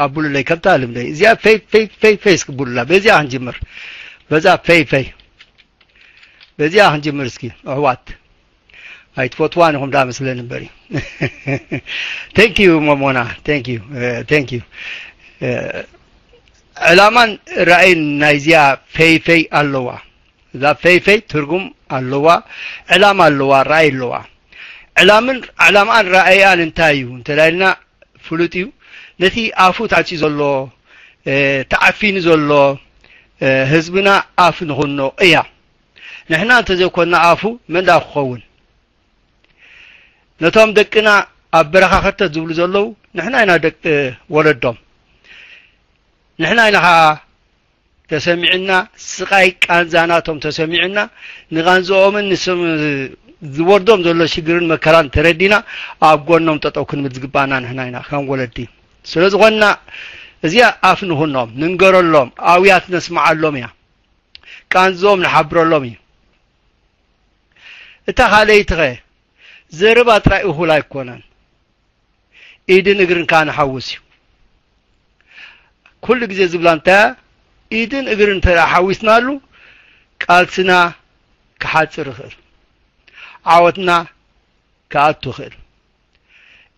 ኣቡሉለይ ከምታ ልምደይ እዚኣ ፈይ ፈይ ፈይ ፈይ እስኪ ቡሉላ በዚኣ ክንጅምር በዛ ፈይ ፈይ በዚኣ ክንጅምር እስኪ ኣሕዋት ኣይትፈትዋን ኢኹም ዳ መስለኒ እምበሪ thank you መሞና thank you thank you ዕላማን ራእይን ናይዚኣ ፈይፈይ ኣለዋ እዛ ፈይፈይ ትርጉም ኣለዋ ዕላማ ኣለዋ ራእይ ኣለዋ ዕላምን ዕላማኣን ራእያን እንታይ እዩ እንተዳልና ፍሉጥ እዩ ነቲ ኣፉ ታዕፂ ዘሎ ተዓፊኑ ዘሎ ህዝብና ኣፍ ንኹኖ እያ ንሕና እንተዘይኮንና ኣፉ መን ደኣ ክኸውን ነቶም ደቅና ኣብ በረኻ ኸርተት ዝብሉ ዘለዉ ንሕና ኢና ደቂ ወለዶም ንሕና ኢና ኸዓ ተሰሚዕና ስቓይ ቃንዛ ናቶም ተሰሚዕና ንቓንዝኦምን ዝወርዶም ዘሎ ሽግርን መከራን ተረዲና ኣብ ጎኖም ጠጠው ክንብል ዝግባኣና ንሕና ኢና ከም ወለዲ ስለ ዝኾንና እዚኣ ኣፍ ንኹኖም ንንገረሎም ኣውያት ነስምዓሎም እያ ቃንዝኦም ንሓብረሎም እዩ እታ ካልኣይትኸ ዘረባ ጥራይ እኹል ኣይኮነን ኢድን እግርን ከዓ ንሓውስ እዩ ኩሉ ግዜ ዝብላ እንታይ ኢድን እግርን እንተ ሓዊስናሉ ቃልስና ክሓፅር ይኽእል ዓወትና ክኣቱ ይኽእል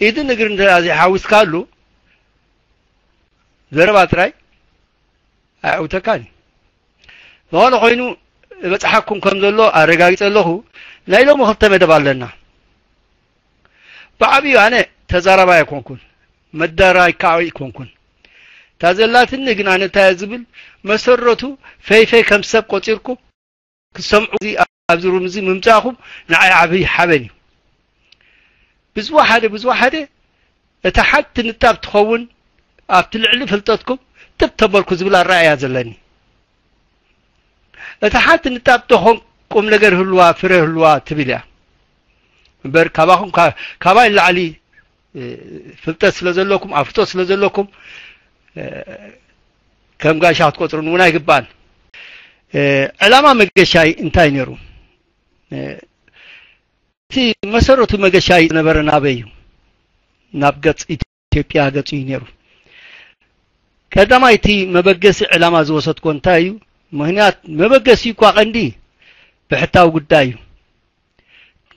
ኢድን እግርን እንተ ዘይሓዊስካሉ ዘረባ ጥራይ ኣይዕውተካን እዩ ዝኾነ ኮይኑ እበፅሓኩም ከም ዘሎ ኣረጋጊፀ ኣለኹ ናይ ሎሚ ክልተ መደብ ኣለና ብዓብዩ ኣነ ተዛራባይ ኣይኮንኩን መዳራይ ከዓ ኣይኮንኩን እታ ዘላትኒ ግን ኣነ እንታይ ዝብል መሰረቱ ፈይፈይ ከም ሰብ ቆፂርኩም ክሰምዑ ኣብዚ ሩም እዚ ምምፃእኹም ንዓይ ዓብዪ ሓበን እዩ ብዝወሓደ ብዝወሓደ እታ ሓንቲ ንጣብ ትኸውን ኣብቲ ልዕሊ ፍልጠትኩም ጥብ ተበልኩ ዝብል ኣረኣያ ዘለኒ እታ ሓንቲ ንጣብ ተኾን ቁም ነገር ህልዋ ፍረ ህልዋ ትብል እያ እምበር ካባኹም ካባይ ንላዕሊ ፍልጠት ስለ ዘለኩም ኣፍልጦ ስለ ዘለኩም ከም ጋሻ ክትቆፅሩን እውን ኣይግባኣን ዕላማ መገሻይ እንታይ ነይሩ እቲ መሰረቱ መገሻይ ዝነበረ ናበይ እዩ ናብ ገፅ ኢትዮጵያ ገፁ እዩ ነይሩ ቀዳማይ እቲ መበገሲ ዕላማ ዝወሰድኮ እንታይ እዩ ምክንያት መበገሲ እኳ ቀንዲ ብሕታዊ ጉዳይ እዩ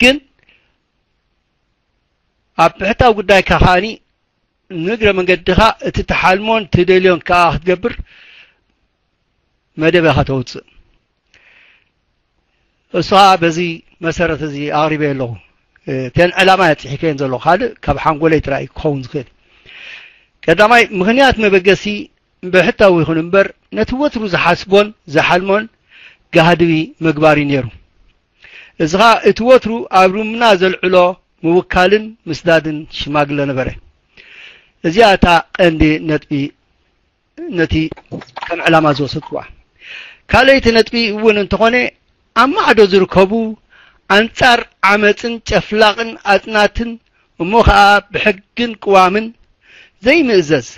ግን ኣብ ብሕታዊ ጉዳይካ ከዓኒ ንእግረ መንገድኻ እቲ ትሓልሞን ትደልዮን ከዓ ክትገብር መደብ ኢኻ ተውፅእ እሱ ከዓ በዚ መሰረት እዚ ኣቕሪበ ኣለኹ እተን ዕላማ እየ ፅሒፈን ዘለኹ ካልእ ካብ ሓንጎለይ ጥራይ ክኸውን ዝኽእል ቀዳማይ ምኽንያት መበገሲ ብሕታዊ ይኹን እምበር ነቲ ወትሩ ዝሓስቦን ዝሓልሞን ጋህዲ ምግባር እዩ ነይሩ እዚ ኸዓ እቲ ወትሩ ኣብ ሩምና ዘልዕሎ ምውካልን ምስዳድን ሽማግለ ነበረ እዚኣ እታ ቀንዲ ነጥቢ ነቲ ከም ዕላማ ዝወሰድክዋ ካልኣይቲ ነጥቢ እውን እንተኾነ ኣብ ማዕዶ ዝርከቡ ኣንጻር ዓመፅን ጨፍላቕን ኣፅናትን እሞ ኸዓ ብሕግን ቅዋምን ዘይምእዘዝ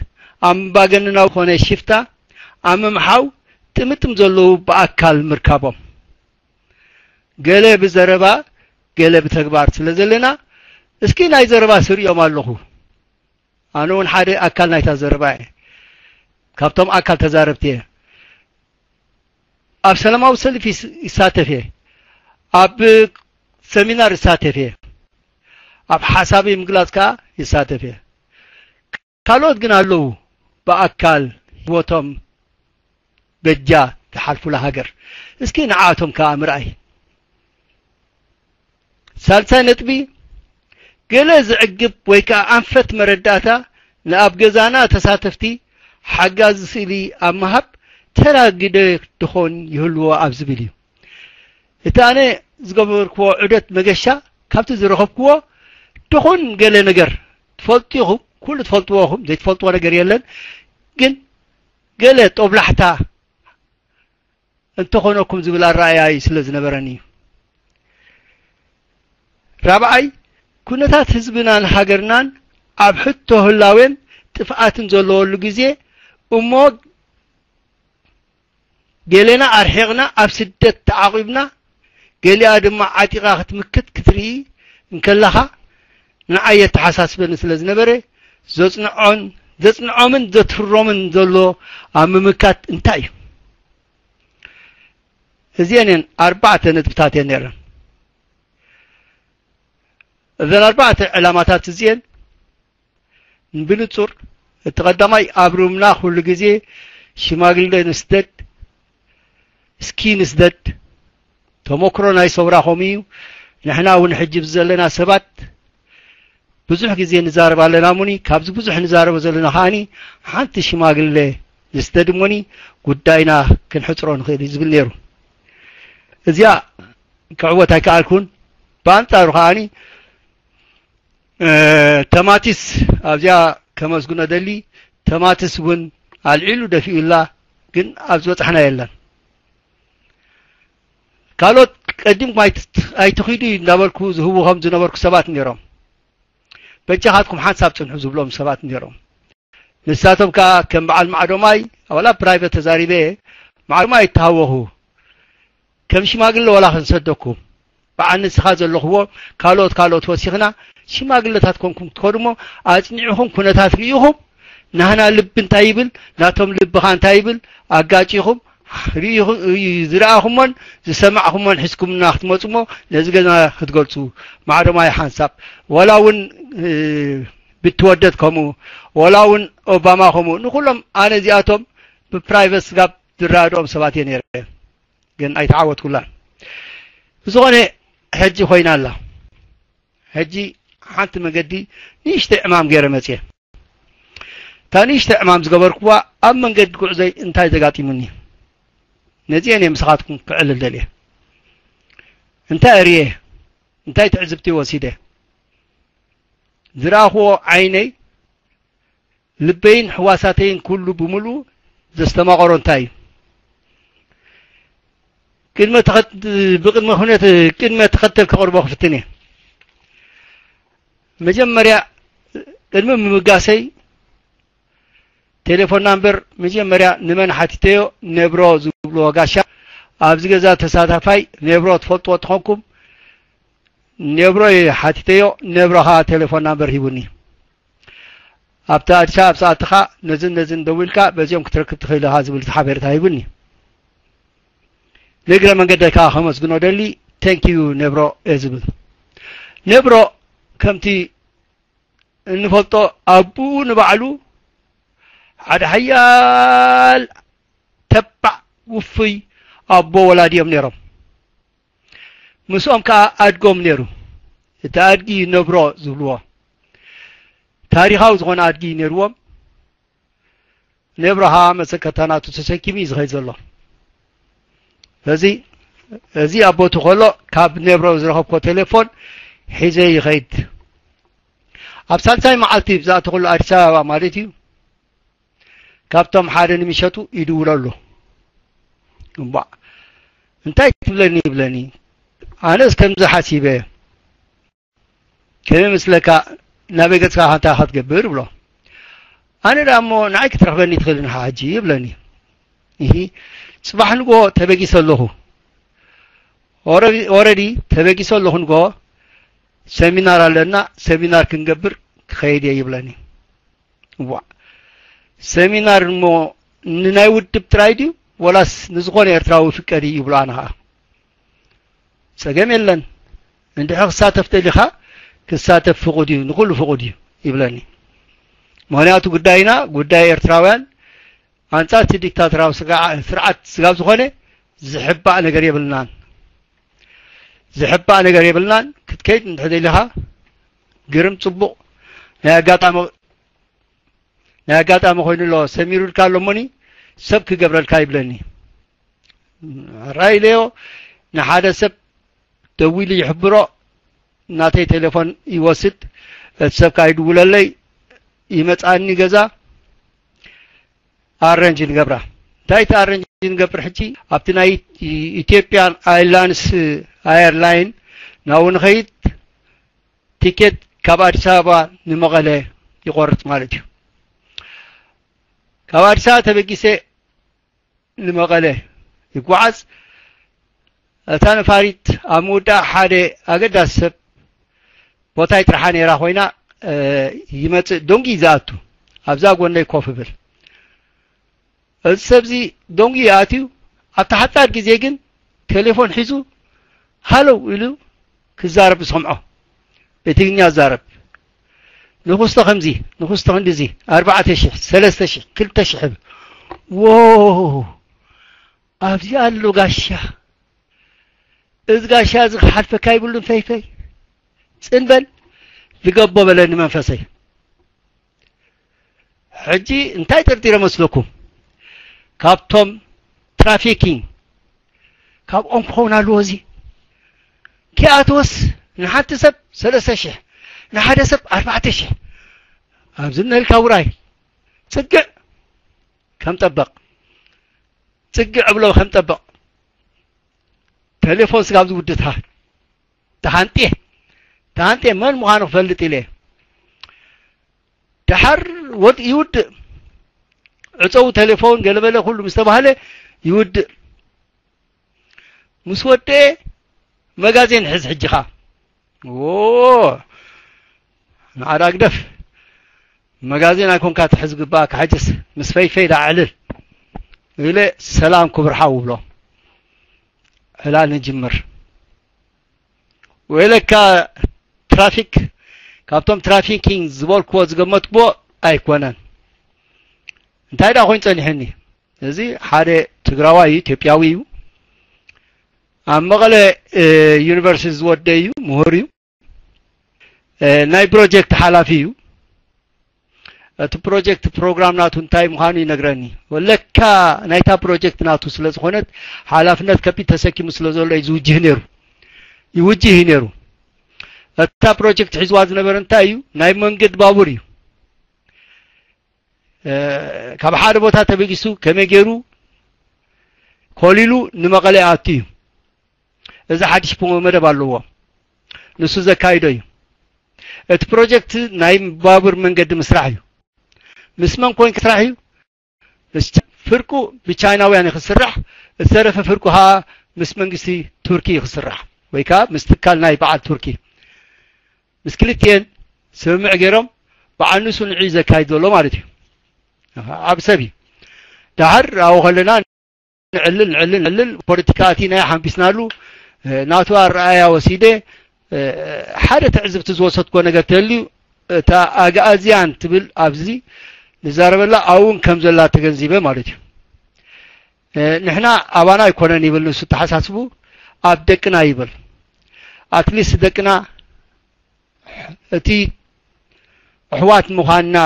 ኣምባገነናዊ ኮነ ሽፍታ ኣብ ምምሓው ጥምጥም ዘለዉ ብኣካል ምርካቦም ገለ ብዘረባ ገለ ብተግባር ስለ ዘለና እስኪ ናይ ዘረባ ስሪኦም ኣለኹ ኣነ እውን ሓደ ኣካል ናይታ ዘረባ እየ ካብቶም ኣካል ተዛረብቲ እየ ኣብ ሰላማዊ ሰልፊ ይሳተፍ እየ ኣብ ሰሚናር ይሳተፍ እየ ኣብ ሓሳብ ምግላፅ ከዓ ይሳተፍ እየ ካልኦት ግን ኣለዉ ብኣካል ህይወቶም በጃ ዝሓልፉላ ሃገር እስኪ ንዓቶም ከዓ ምርኣይ ሳልሳይ ነጥቢ ገለ ዝዕግብ ወይ ከዓ ኣንፈት መረዳእታ ንኣብ ገዛና ተሳተፍቲ ሓጋዚ ስእሊ ኣብ ምሃብ ተራ ግደ ድኾን ይህልዎ ኣብ ዝብል እዩ እቲ ኣነ ዝገበርክዎ ዑደት መገሻ ካብቲ ዝረኸብክዎ ድኾን ገለ ነገር ትፈልጡ ኢኹም ኩሉ ትፈልጥዎ ኢኹም ዘይትፈልጥዎ ነገር የለን ግን ገለ ጦብላሕታ እንተኾነኩም ዝብል ኣረኣእያ እዩ ስለ ዝነበረኒ እዩ። ራብዓይ፣ ኩነታት ህዝብናን ሃገርናን ኣብ ሕቶ ህላዌን ጥፍኣትን ዘለወሉ ግዜ እሞ ገሌና ኣርሒቕና ኣብ ስደት ተዓቒብና ገሊኣ ድማ ዓጢቓ ክትምክት ክትርኢ እንከለኻ ንዓይ የተሓሳስበኒ ስለ ዝነበረ ዘጽንዖን ዘጽንዖምን ዘትፍሮምን ዘሎ ኣብ ምምካት እንታይ እዩ? እዚአን እየን ኣርባዕተ ነጥብታት እየን ነይረን። እዘን ኣርባዕተ ዕላማታት እዚአን ብንጹር፣ እቲ ቀዳማይ ኣብ ሩምና ኩሉ ግዜ ሽማግለ ንስደድ፣ እስኪ ንስደድ። ተመክሮ ናይ ሰውራ ከምኡ እዩ። ንሕና እውን ሕጂ ዘለና ሰባት ብዙሕ ግዜ ንዛረብ ኣለና እሞኒ፣ ካብዚ ብዙሕ ንዛረቦ ዘለና ከዓኒ ሓንቲ ሽማግለ ንስደድ እሞኒ ጉዳይና ክንሕጽሮ ንኽእል እዩ ዝብል ነይሩ። እዚኣ ክዕወት ኣይከኣልኩን። ብኣንጻሩ ከዓኒ እ፣ ተማቲስ ኣብዚኣ ከመስግኖ ደሊ፣ ተማቲስ እውን ኣልዒሉ ደፊኡላ፣ ግን ኣብ ዝበጻሕና የለን። ካልኦት ቀዲምኩም ኣይት-፣ ኣይትኺዱ እንዳበልኩ ዝህቡ ከም ዝነበርኩ ሰባት ነይሮም። በጃኻትኩም ሓንሳብ ጽንሑ ዝብሎም ሰባት ነይሮም። ንሳቶም ከኣ ከም በዓል ማዕዶማይ፣ ዋላ ፕራይቨት ተዛሪበ፣ ማዕዶማይ ይተሃወኹ። ከም ሽማግለ ዋላ ክንሰደኩም፣ በዓል ንስኻ ዘለኽዎ ካልኦት ካልኦት ወሲኽና፣ ሽማግለታት ኮንኩም ትኸዱ እሞ፣ ኣጽኒዕኹም ኩነታት ርኢኹም፣ ናህና ልቢ እንታይ ይብል፣ ናቶም ልቢ ኸኣ እንታይ ይብል፣ ኣጋጪኹም፣ ርኢኹ-፣ ዝረኣኹሞን ዝሰማዕኹሞን ሒዝኩምና ክትመጹ እሞ፣ ነዚ ገዛ ክትገልጹ፣ ማዕዶማይ ሓንሳብ፣ ዋላ እውን፣ እ፣ ብትወደድ ከምኡ፣ ዋላ እውን ኦባማ ከምኡ፣ ንኹሎም ኣነ እዚኣቶም ብፕራይቨት ስጋብ ዝረዳድኦም ሰባት እየ ነይረ። ግን ኣይተዓወትኩላን። ብዝኾነ፣ ሕጂ ኮይና ኣላ። ሕጂ ሓንቲ መገዲ ንእሽተይ ዕማም ገይረ መጽየ። እታ ንእሽተይ ዕማም ዝገበርኩዋ ኣብ መንገዲ ጉዕዞይ እንታይ ዘጋጢሙኒ? ነዚአን እየ ምሳኻትኩም ክዕልል ደልየ። እንታይ ርእየ? እንታይ ትዕዝብቲ ወሲደ? ዝረኣኽዎ ዓይነይ፣ ልበይን ሕዋሳተይን ኩሉ ብምሉኡ ዘስተማቐሮ እንታይ እዩ? ቅድመ ተኸት-፣ ብቅድመ ሁነት-፣ ቅድመ ተኸተል ከቕርቦ ክፍትን እየ። መጀመርያ፣ ቅድሚ ምምጋሰይ፣ ቴሌፎን ናምበር መጀመርያ ንመን ሓቲተዮ? ነብሮ ዝብልዎ ጋሻ። ኣብዚ ገዛ ተሳታፋይ ነብሮ ትፈልጥዎ ተኾንኩም፣ ነብሮ እየ ሓቲተዮ። ነብሮ ኸዓ ቴሌፎን ናምበር ሂቡኒ። ኣብቲ ኣዲስ ኣበባ ምስ ኣተኻ ነዝን ነዝን ደዊልካ በዚኦም ክትረክብ ትኽእል ኢኻ ዝብል ሓበሬታ ሂቡኒ። ንእግረ መንገደይ ከኣ ከመስግኖ ደሊ፣ ቴንክ ዩ ነብሮ እየ ዝብል። ነብሮ ከምቲ እንፈልጦ ኣቦኡ ንባዕሉ ሓደ ሓያል ተባዕ ውፉይ ኣቦ ወላዲ እዮም ነይሮም። ምስኦም ከኣ ኣድጎም ነይሩ። እቲ ኣድጊ ነብሮ ዝብልዎ ታሪኻዊ ዝኾነ ኣድጊ ነይርዎም። ነብሮ ኸኣ መሰከታ ናቱ ተሰኪሙ እዩ ዝኸይድ ዘሎ። ስለዚ እዚ ኣቦቱ ከሎ ካብ ነብሮ ዝረኸብኮ ቴሌፎን ሒዘ ይኸይድ። ኣብ ሳልሳይ መዓልቲ ብዝኣተኹሉ ኣዲስ ኣበባ ማለት እዩ፣ ካብቶም ሓደ ንምሸቱ ይድውለሉ። እምቧዕ፣ እንታይ ትብለኒ ይብለኒ። ኣነስ ከምዚ ሓሲበ፣ ከመይ መስለካ፣ ናበይ ገጽካ እንታይ ኢኻ ትገብር ይብሎ። ኣነ ደኣ እሞ ንዓይ ክትረኽበኒ ትኽእል ኢኻ ሕጂ ይብለኒ። እሂ፣ ጽባሕ ንግሆ ተበጊሰ ኣለኹ። ኦረ-፣ ኦረዲ ተበጊሰ ኣለኹ ንግሆ፣ ሰሚናር ኣለና፣ ሰሚናር ክንገብር ክኸይድ እየ ይብለኒ። እዋእ፣ ሰሚናር እሞ ንናይ ውድብ ጥራይ ድዩ ወላስ ንዝኾነ ኤርትራዊ ፍቀድ እዩ ይብሎ። ኣነ ኸኣ ጸገም የለን፣ እንድሕር ክሳተፍ ደሊኻ ክሳተፍ ፍቑድ እዩ፣ ንኹሉ ፍቑድ እዩ ይብለኒ። ምኽንያቱ ጉዳይና ጉዳይ ኤርትራውያን ኣንጻር እቲ ዲክታቶራዊ ስርዓ-፣ ስርዓት ስጋብ ዝኾነ ዝሕባእ ነገር የብልናን። ዝሕባእ ነገር የብልናን። ክትከይድ እንድሕር ደሊኻ ግርም ጽቡቕ ናይ ኣጋጣሚ፣ ናይ ኣጋጣሚ ኮይኑ ኣሎ፣ ሰሚሩልካ ኣሎ እሞኒ ሰብ ክገብረልካ ይብለኒ። ራይ ኢለዮ ንሓደ ሰብ ደዊሉ ይሕብሮ፣ ናተይ ቴሌፎን ይወስድ፣ እቲ ሰብ ከኣ ይድውለለይ፣ ይመጽኣኒ ገዛ፣ ኣረንጅ ንገብራ። እንታይ እቲ ኣረንጅ ንገብር ሕጂ? ኣብቲ ናይ ኢትዮጵያን ኣየርላይንስ ኣየርላይን ናብኡ ንኸይድ ቲኬት ካብ ኣዲስ ኣበባ ንመቐለ ይቖርጽ ማለት እዩ። ካብ ኣዲስ ኣበባ ተበጊሰ ንመቐለ ይጓዓዝ። እታ ነፋሪት ኣብ ምውዳእ ሓደ ኣገዳሲ ሰብ፣ ቦታ ይጥርሓ ነይራ ኮይና፣ እ፣ ይመጽእ፣ ደንጉዩ ዝኣቱ። ኣብዛ ጎነይ ኮፍ እብል። እዚ ሰብዚ ደንጉዩ ኣትዩ ኣብታ ሓጻር ግዜ ግን ቴሌፎን ሒዙ ሃለው ኢሉ ክዛረብ ዝሰምዖ። ብትግርኛ ዝዛረብ። ንኹስቶ ከምዚ፣ ንኹስቶ ክንድዚ፣ ኣርባዕተ ሽሕ፣ ሰለስተ ሽሕ፣ ክልተ ሽሕ ይብል። ዎ! ኣብዚ ኣሎ ጋሻ። እዚ ጋሻ እዚ ክሓልፈካ ይብሉን ፈይፈይ። ጽን በል፣ ልገቦ በለኒ መንፈሰይ። ሕጂ እንታይ ጠርጢረ መስለኩም? ካብቶም ትራፊኪንግ፣ ካብኦም ክኸውን ኣለዎ እዚ። ኪኣቶስ ንሓንቲ ሰብ ሰለስተ ሽሕ፣ ንሓደ ሰብ ኣርባዕተ ሽሕ። ኣብዚ ነልካ ውራይ። ጽግዕ ከም ጠበቕ። ጽግዕ እብሎ ከም ጠበቕ። ቴሌፎን ስጋብ ዝውድታ። ተሃንጤ። ተሃንጤ መን ምዃኑ ክፈልጥ ኢለ። ደሓር ወድ-፣ ይውድእ። ዕጸው ቴሌፎን ገለመለ ኩሉ ምስ ተባህለ ይውድእ። ምስ ወደኤ መጋዜን ሕዝ ሕጂ ኸኣ። ዎ፣ ንዓዳ ግደፍ። መጋዜን ኣይኮንካ ትሕዝ ግባእካ። ሕጅስ ምስ ፈይፈይ ደኣ ዕልል ኢለ ሰላም ክቡር ሓው እብሎ። ዕላል ንጅምር። ወይለካ ትራፊክ፣ ካብቶም ትራፊኪንግ ዝበልክዎ ዝገመትክዎ ኣይኮነን። እንታይ ደኣ ኮይኑ ጸኒሑኒ? እዚ ሓደ ትግራዋይ እዩ፣ ኢትዮጵያዊ እዩ። ኣብ መቐለ፣ እ፣ ዩኒቨርሲቲ ዝወደ እዩ፣ ምሁር እዩ። እ፣ ናይ ፕሮጀክት ሓላፊ እዩ። እቲ ፕሮጀክት ፕሮግራም ናቱ እንታይ ምዃኑ ይነግረኒ። ወለካ ናይታ ፕሮጀክት ናቱ ስለ ዝኾነት ሓላፍነት ከቢድ ተሰኪሙ ስለ ዘሎ እዩ ዝውጅህ ነይሩ። ይውጅህ እዩ ነይሩ። እታ ፕሮጀክት ሒዝዋ ዝነበረ እንታይ እዩ? ናይ መንገዲ ባቡር እዩ። እ፣ ካብ ሓደ ቦታ ተበጊሱ ከመይ ገይሩ ኮሊሉ ንመቐለ ኣቱ እዩ። እዚ ሓድሽ ፕ-፣ መደብ ኣለዎ። ንሱ ዘካይዶ እዩ። እቲ ፕሮጀክት ናይ ባቡር መንገዲ ምስራሕ እዩ። ምስ መን ኮይንካ ስራሕ እዩ? ምስ ቻ-፣ ፍርቁ ብቻይናውያን እዩ ክስራሕ፣ ዝተረፈ ፍርቁ ኸኣ ምስ መንግስቲ ቱርኪ እዩ ክስራሕ፣ ወይ ከኣ ምስ ትካል ናይ በዓል ቱርኪ። ምስ ክልቲኤን ስምምዕ ገይሮም በዓል ንሱ ንዕኡ ዘካይድ ዘሎ ማለት እዩ። ዓቢ ሰብ እዩ። ደሓር ኣብኡ ከለና ንዕልል፣ ንዕልል፣ ንዕልል፣ ፖለቲካ ኣቲና ሓምቢስናሉ፣ እ፣ ናቱ ኣረኣእያ ወሲደ፣ እ፣ ሓደ ትዕዝብቲ ዝወሰድኩዎ ነገር ተልዩ፣ እታ ኣግኣዝያን ትብል ኣብዚ ንዛረበላ ኣብኡ እውን ከም ዘላ ተገንዚበ ማለት እዩ። እ፣ ንሕና ኣባና ኣይኮነን ይብል ንሱ ተሓሳስቡ፣ ኣብ ደቅና ይብል። ኣትሊስት ደቅና እቲ ኣሕዋት ምዃንና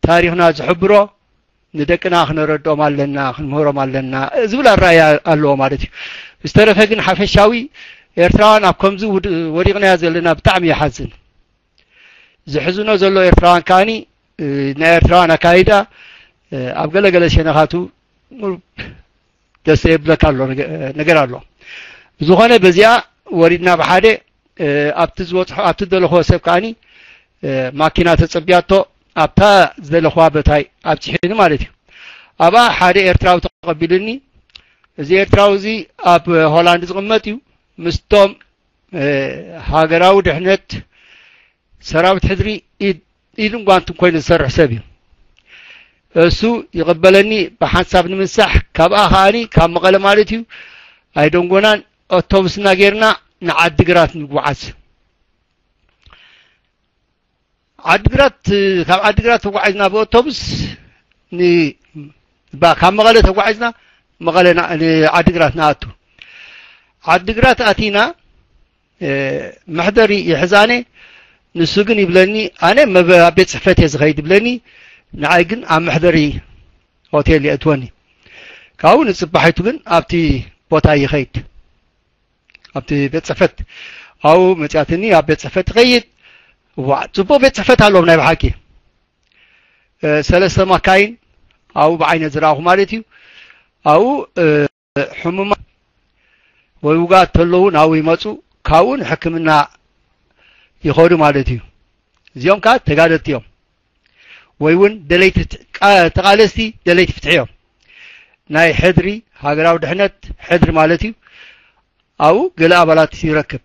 ታሪኽና ዝሕብሮ ንደቅና ክነረድኦም ኣለና፣ ክንምህሮም ኣለና ዝብል ኣረኣእያ ኣለዎ ማለት እዩ። ዝተረፈ ግን ሓፈሻዊ ኤርትራውያን ኣብ ከምዚ ውድ-፣ ወዲቕናዮ ዘለና ብጣዕሚ ይሓዝን። ዝሕዝኖ ዘሎ ኤርትራውያን ከኣኒ፣ እ፣ ናይ ኤርትራውያን ኣካይዳ፣ እ፣ ኣብ ገለገለ ሸነኻቱ ደስ የብለካ ኣሎ ነገ-፣ ነገር ኣሎ። ብዝኾነ በዚኣ ወሪድና ብሓደ፣ እ፣ ኣብቲ ዝበጽሖ፣ ኣብቲ ዝደለኽዎ ሰብ ከኣኒ፣ እ፣ ማኪና ተጸቢያቶ ኣብታ ዝደለኽዋ በታይ ኣብጽሒኒ ማለት እዩ። ኣብኣ ሓደ ኤርትራዊ ተቐቢሉኒ። እዚ ኤርትራዊ እዚ ኣብ ሆላንድ ዝቕመጥ እዩ። ምስቶም፣ እ፣ ሃገራዊ ድሕነት ሰራዊት ሕድሪ ኢድ፣ ኢድን ጓንትን ኮይኑ ዝሰርሕ ሰብ እዩ። እሱ ይቕበለኒ፣ ብሓንሳብ ንምንሳሕ፣ ካብኣ ከኣኒ ካብ መቐለ ማለት እዩ፣ ኣይደንጎናን ኣውቶቡስና ጌርና ንዓዲግራት ንጓዓዝ። ዓዲግራት፣ ካብ ዓዲግራት ተጓዒዝና ብኣውቶቡስ ን-፣ ባ-፣ ካብ መቐለ ተጓዒዝና መቐለ ና-፣ ንዓዲግራት ንኣቱ። ዓዲግራት ኣቲና፣ እ፣ መሕደሪ ይሕዛነ። ንሱ ግን ይብለኒ፣ ኣነ መበ-፣ ኣብ ቤት ጽሕፈት እየ ዝኸይድ ይብለኒ፣ ንዓይ ግን ኣብ መሕደሪ ሆቴል የእትወኒ። ካብኡ ንጽባሒቱ ግን ኣብቲ ቦታ ይኸይድ። ኣብቲ ቤት ጽሕፈት ኣብኡ መጺኣትኒ፣ ኣብ ቤት ጽሕፈት ትኸይድ። ዋ፣ ጽቡቕ ቤት ጽሕፈት ኣለዎም ናይ ብሓቂ። እ፣ ሰለስተ ማካይን ኣብኡ ብዓይነ ዝረኣኹ ማለት እዩ። ኣብኡ፣ እ፣ ሕሙማት ወይ ውጉኣት ተለዉ ናብኡ ይመጹ፣ ካብኡ ንሕክምና ይኸዱ ማለት እዩ። እዚኦም ከኣ ተጋደልቲ እዮም። ወይ እውን ደለይቲ ፍት-፣ ቃ-፣ ተቓለስቲ ደለይቲ ፍትሒ እዮም። ናይ ሕድሪ፣ ሃገራዊ ድሕነት ሕድሪ ማለት እዩ። ኣብኡ ገለ ኣባላት ይረክብ።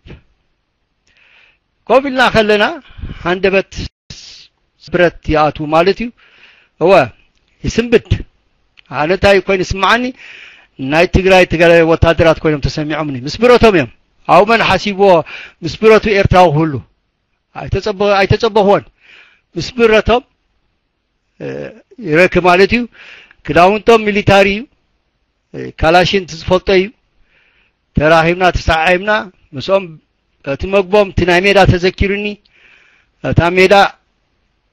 ኮፍ ኢልና ከለና ሃንደበት ብረት ይኣትዉ ማለት እዩ። እወ፣ ይስንብድ። ኣነ እንታይ ኮይኑ ይስምዓኒ፣ ናይ ትግራይ ትግራይ ወታደራት ኮይኖም ተሰሚዖምኒ። ምስ ብረቶም እዮም። ኣብኡ መን ሓሲብዎ ምስ ብረቱ ኤርትራዊ ክህሉ? ኣይተጸበ-፣ ኣይተጸበኽዎን። ምስ ብረቶም፣ እ፣ ይረክ ማለት እዩ። ክዳውንቶም ሚሊታሪ እዩ። እ፣ ካላሽን ትዝፈልጦ እዩ። ተራኺብና፣ ተሰዓዒምና፣ ምስኦም እቲ መግቦም፣ እቲ ናይ ሜዳ ተዘኪሩኒ። እታ ሜዳ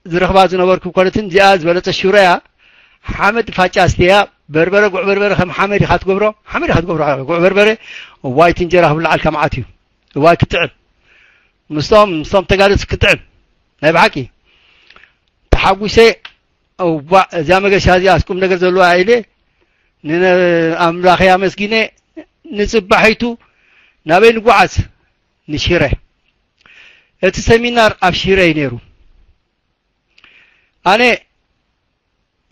ዝረኽባ ዝነበርኩ ኮነትን እዚኣ ዝበለጸ ሽሮ እያ። ሓመድ ፋጫ ኣስትያ፣ በርበረ፣ ጉዕ በርበረ ከም ሓመድ ኢኻ ትገብሮ። ሓመድ ኢኻ ትገብሮ፣ ጉዕ በርበረ። እዋይ፣ እቲ እንጀራ ክብላዓልካ መዓት እዩ። እዋይ፣ ክጥዕም። ምስቶም፣ ምስቶም ተጋደልቲ ክጥዕም። ናይ ብሓቂ። ተሓጒሰ፣ እዋእ፣ እዚኣ መገሻ እዚኣስ ቁም ነገር ዘለዋ ኢለ፣ ንኣምላኸይ ኣመስጊነ፣ ንጽባሒቱ ናበይ ንጓዓዝ? ንሽረ። እቲ ሰሚናር ኣብ ሽረ እዩ ነይሩ። ኣነ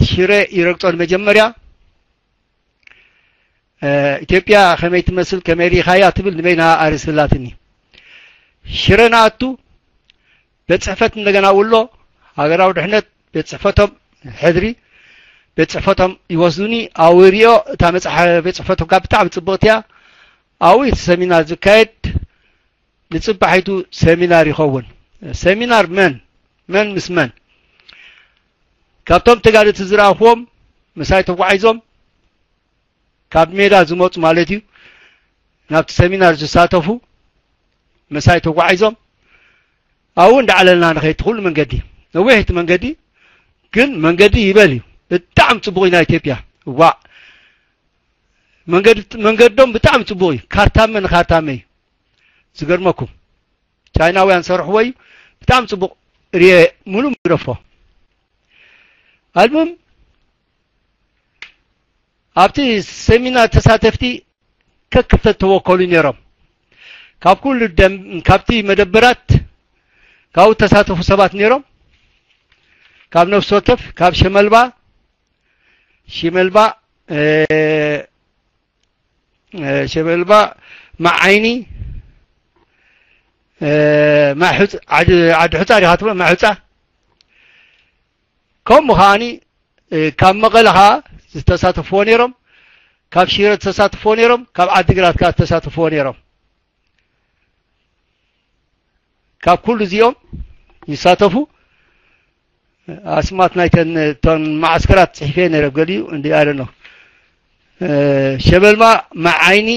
ሽረ ይረግጾ ንመጀመርያ። እ፣ ኢትዮጵያ ከመይ ትመስል፣ ከመይ ርኢኻያ ትብል ንበይና ኣርእስላትኒ። ሽረ ንኣቱ፣ ቤት ጽሕፈት እንደገና ውሎ፣ ሃገራዊ ድሕነት ቤት ጽሕፈቶም፣ ሕድሪ ቤት ጽሕፈቶም ይወስዱኒ። ኣብኡ ሪኦ፣ እታ መጽሓ-፣ ቤት ጽሕፈቶም ካብ ብጣዕሚ ጽብቕቲ እያ። ኣብኡ እቲ ሰሚናር ዝካየድ፣ ንጽባሒቱ ሰሚናር ይኸውን። ሰሚናር መን? መን ምስ መን? ካብቶም ተጋደልቲ ዝረኣኽዎም፣ ምሳይ ተጓዒዞም፣ ካብ ሜዳ ዝመጹ ማለት እዩ፣ ናብቲ ሰሚናር ዝሳተፉ ምሳይ ተጓዒዞም፣ ኣብኡ እንዳዕለልና ንኸይድ፣ ኩሉ መንገዲ፣ ነዊሕ እቲ መንገዲ፣ ግን መንገዲ ይበል እዩ። ብጣዕሚ ጽቡቕ እዩ ናይ ኢትዮጵያ። እዋእ፣ መንገዲ፣ መንገዶም ብጣዕሚ ጽቡቕ እዩ። ካርታመ ንካርታመ እዩ። ዝገርመኩም፣ ቻይናውያን ሰርሕዎ እዩ። ብጣዕሚ ጽቡቕ፣ ርየ፣ ምሉእ ግደፎ። ኣልሙም፣ ኣብቲ ሰሚናር ተሳተፍቲ ከክልተ ተወከሉ ነይሮም። ካብ ኩሉ ደም-፣ ካብቲ መደበራት ካብኡ ተሳተፉ ሰባት ነይሮም። ካብ ነፍሲ ወከፍ፣ ካብ ሸመልባ፣ ሽመልባ፣ እ፣ እ፣ ሸመልባ፣ ማዓይኒ፣ እ፣ ማይ ሑጻ፣ ዓዲ፣ ዓዲ ሑጻ ዲኻ ትብሎ? ማይ ሑጻ። ከምኡ ከኣኒ፣ እ፣ ካብ መቐለ ኸኣ ዝተሳተፍዎ ነይሮም፣ ካብ ሽረ ዝተሳተፍዎ ነይሮም፣ ካብ ዓዲግራት ከኣ ዝተሳተፍዎ ነይሮም። ካብ ኩሉ እዚኦም ይሳተፉ። ኣስማት ናይተን፣ እተን መዓስከራት ጽሒፈ ነይረ፣ ገሊኡ እንዲ ኣለ ነው። እ፣ ሸበልማ፣ መዓይኒ፣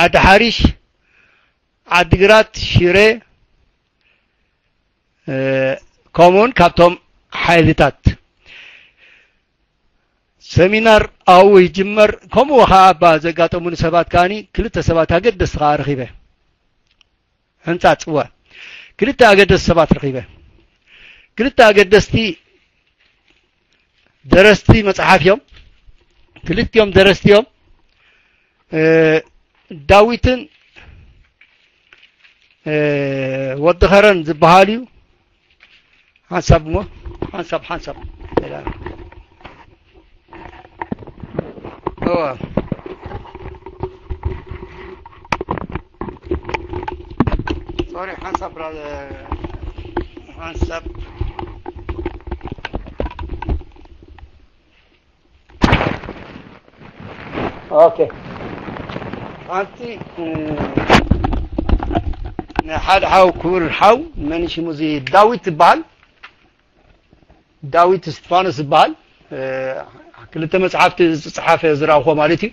ዓዲ ሓሪሽ፣ ዓዲግራት፣ ሽረ፣ እ፣ ከምኡውን ካብቶም ሓይልታት ሰሚናር ኣብኡ ይጅመር። ከምኡ ኸዓ እባ ዘጋጠሙኒ ሰባት ከኣኒ ክልተ ሰባት ኣገደስቲ ኸዓ ረኺበ። ሕንጻጽ፣ እወ። ክልተ ኣገደስቲ ሰባት ረኺበ። ክልተ ኣገደስቲ ደረስቲ መጽሓፍ እዮም። ክልቲኦም ደረስቲ እዮም። እ፣ ዳዊትን፣ እ፣ ወዲ ኸረን ዝበሃል እዩ። ሓንሳብ እሞ፣ ሓንሳብ፣ ሓንሳብ። እዋ። ሶሪ፣ ሓንሳብ ብራ-፣ ሓንሳብ። ኦኬ። ሓንቲ፣ እ፣ ንሓደ ሓው፣ ክቡር ሓው፣ መን ሽሙ እዚ ዳዊት ዝበሃል፣ ዳዊት እስጢፋኖስ ዝበሃል፣ እ፣ ክልተ መጽሓፍቲ ዝጸሓፈ ዝረኣኹዎ ማለት እዩ።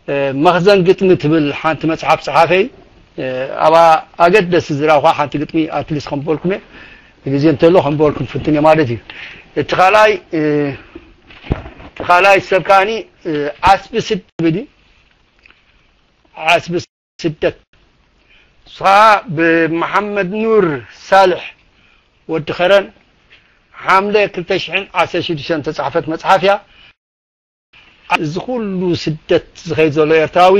እ፣ መኽዘን ግጥሚ ትብል ሓንቲ መጽሓፍ ጸሓፈ እዩ። እ፣ ኣብኣ ኣገደስቲ ዝረኣኹዋ ሓንቲ ግጥሚ ኣትሊስት ከም በልኩም እየ። ግዜ እንተሎ ከም በልኩም ፍትን እየ ማለት እዩ። እቲ ካልኣይ፣ እ፣ እቲ ካልኣይ ሰብ ከኣኒ፣ እ፣ ዓስቢ ስደት ትብል እዩ። ዓስቢ ስደት። ንሱ ኸኣ ብመሓመድ ኑር ሳልሕ ወዲ ኸረን ሓምለ ክልተ ሽሕን ዓሰርተ ሽዱሽተን ዝተጻሕፈት መጽሓፍ እያ። እዚ ኩሉ ስደት ዝኸይድ ዘሎ ኤርትራዊ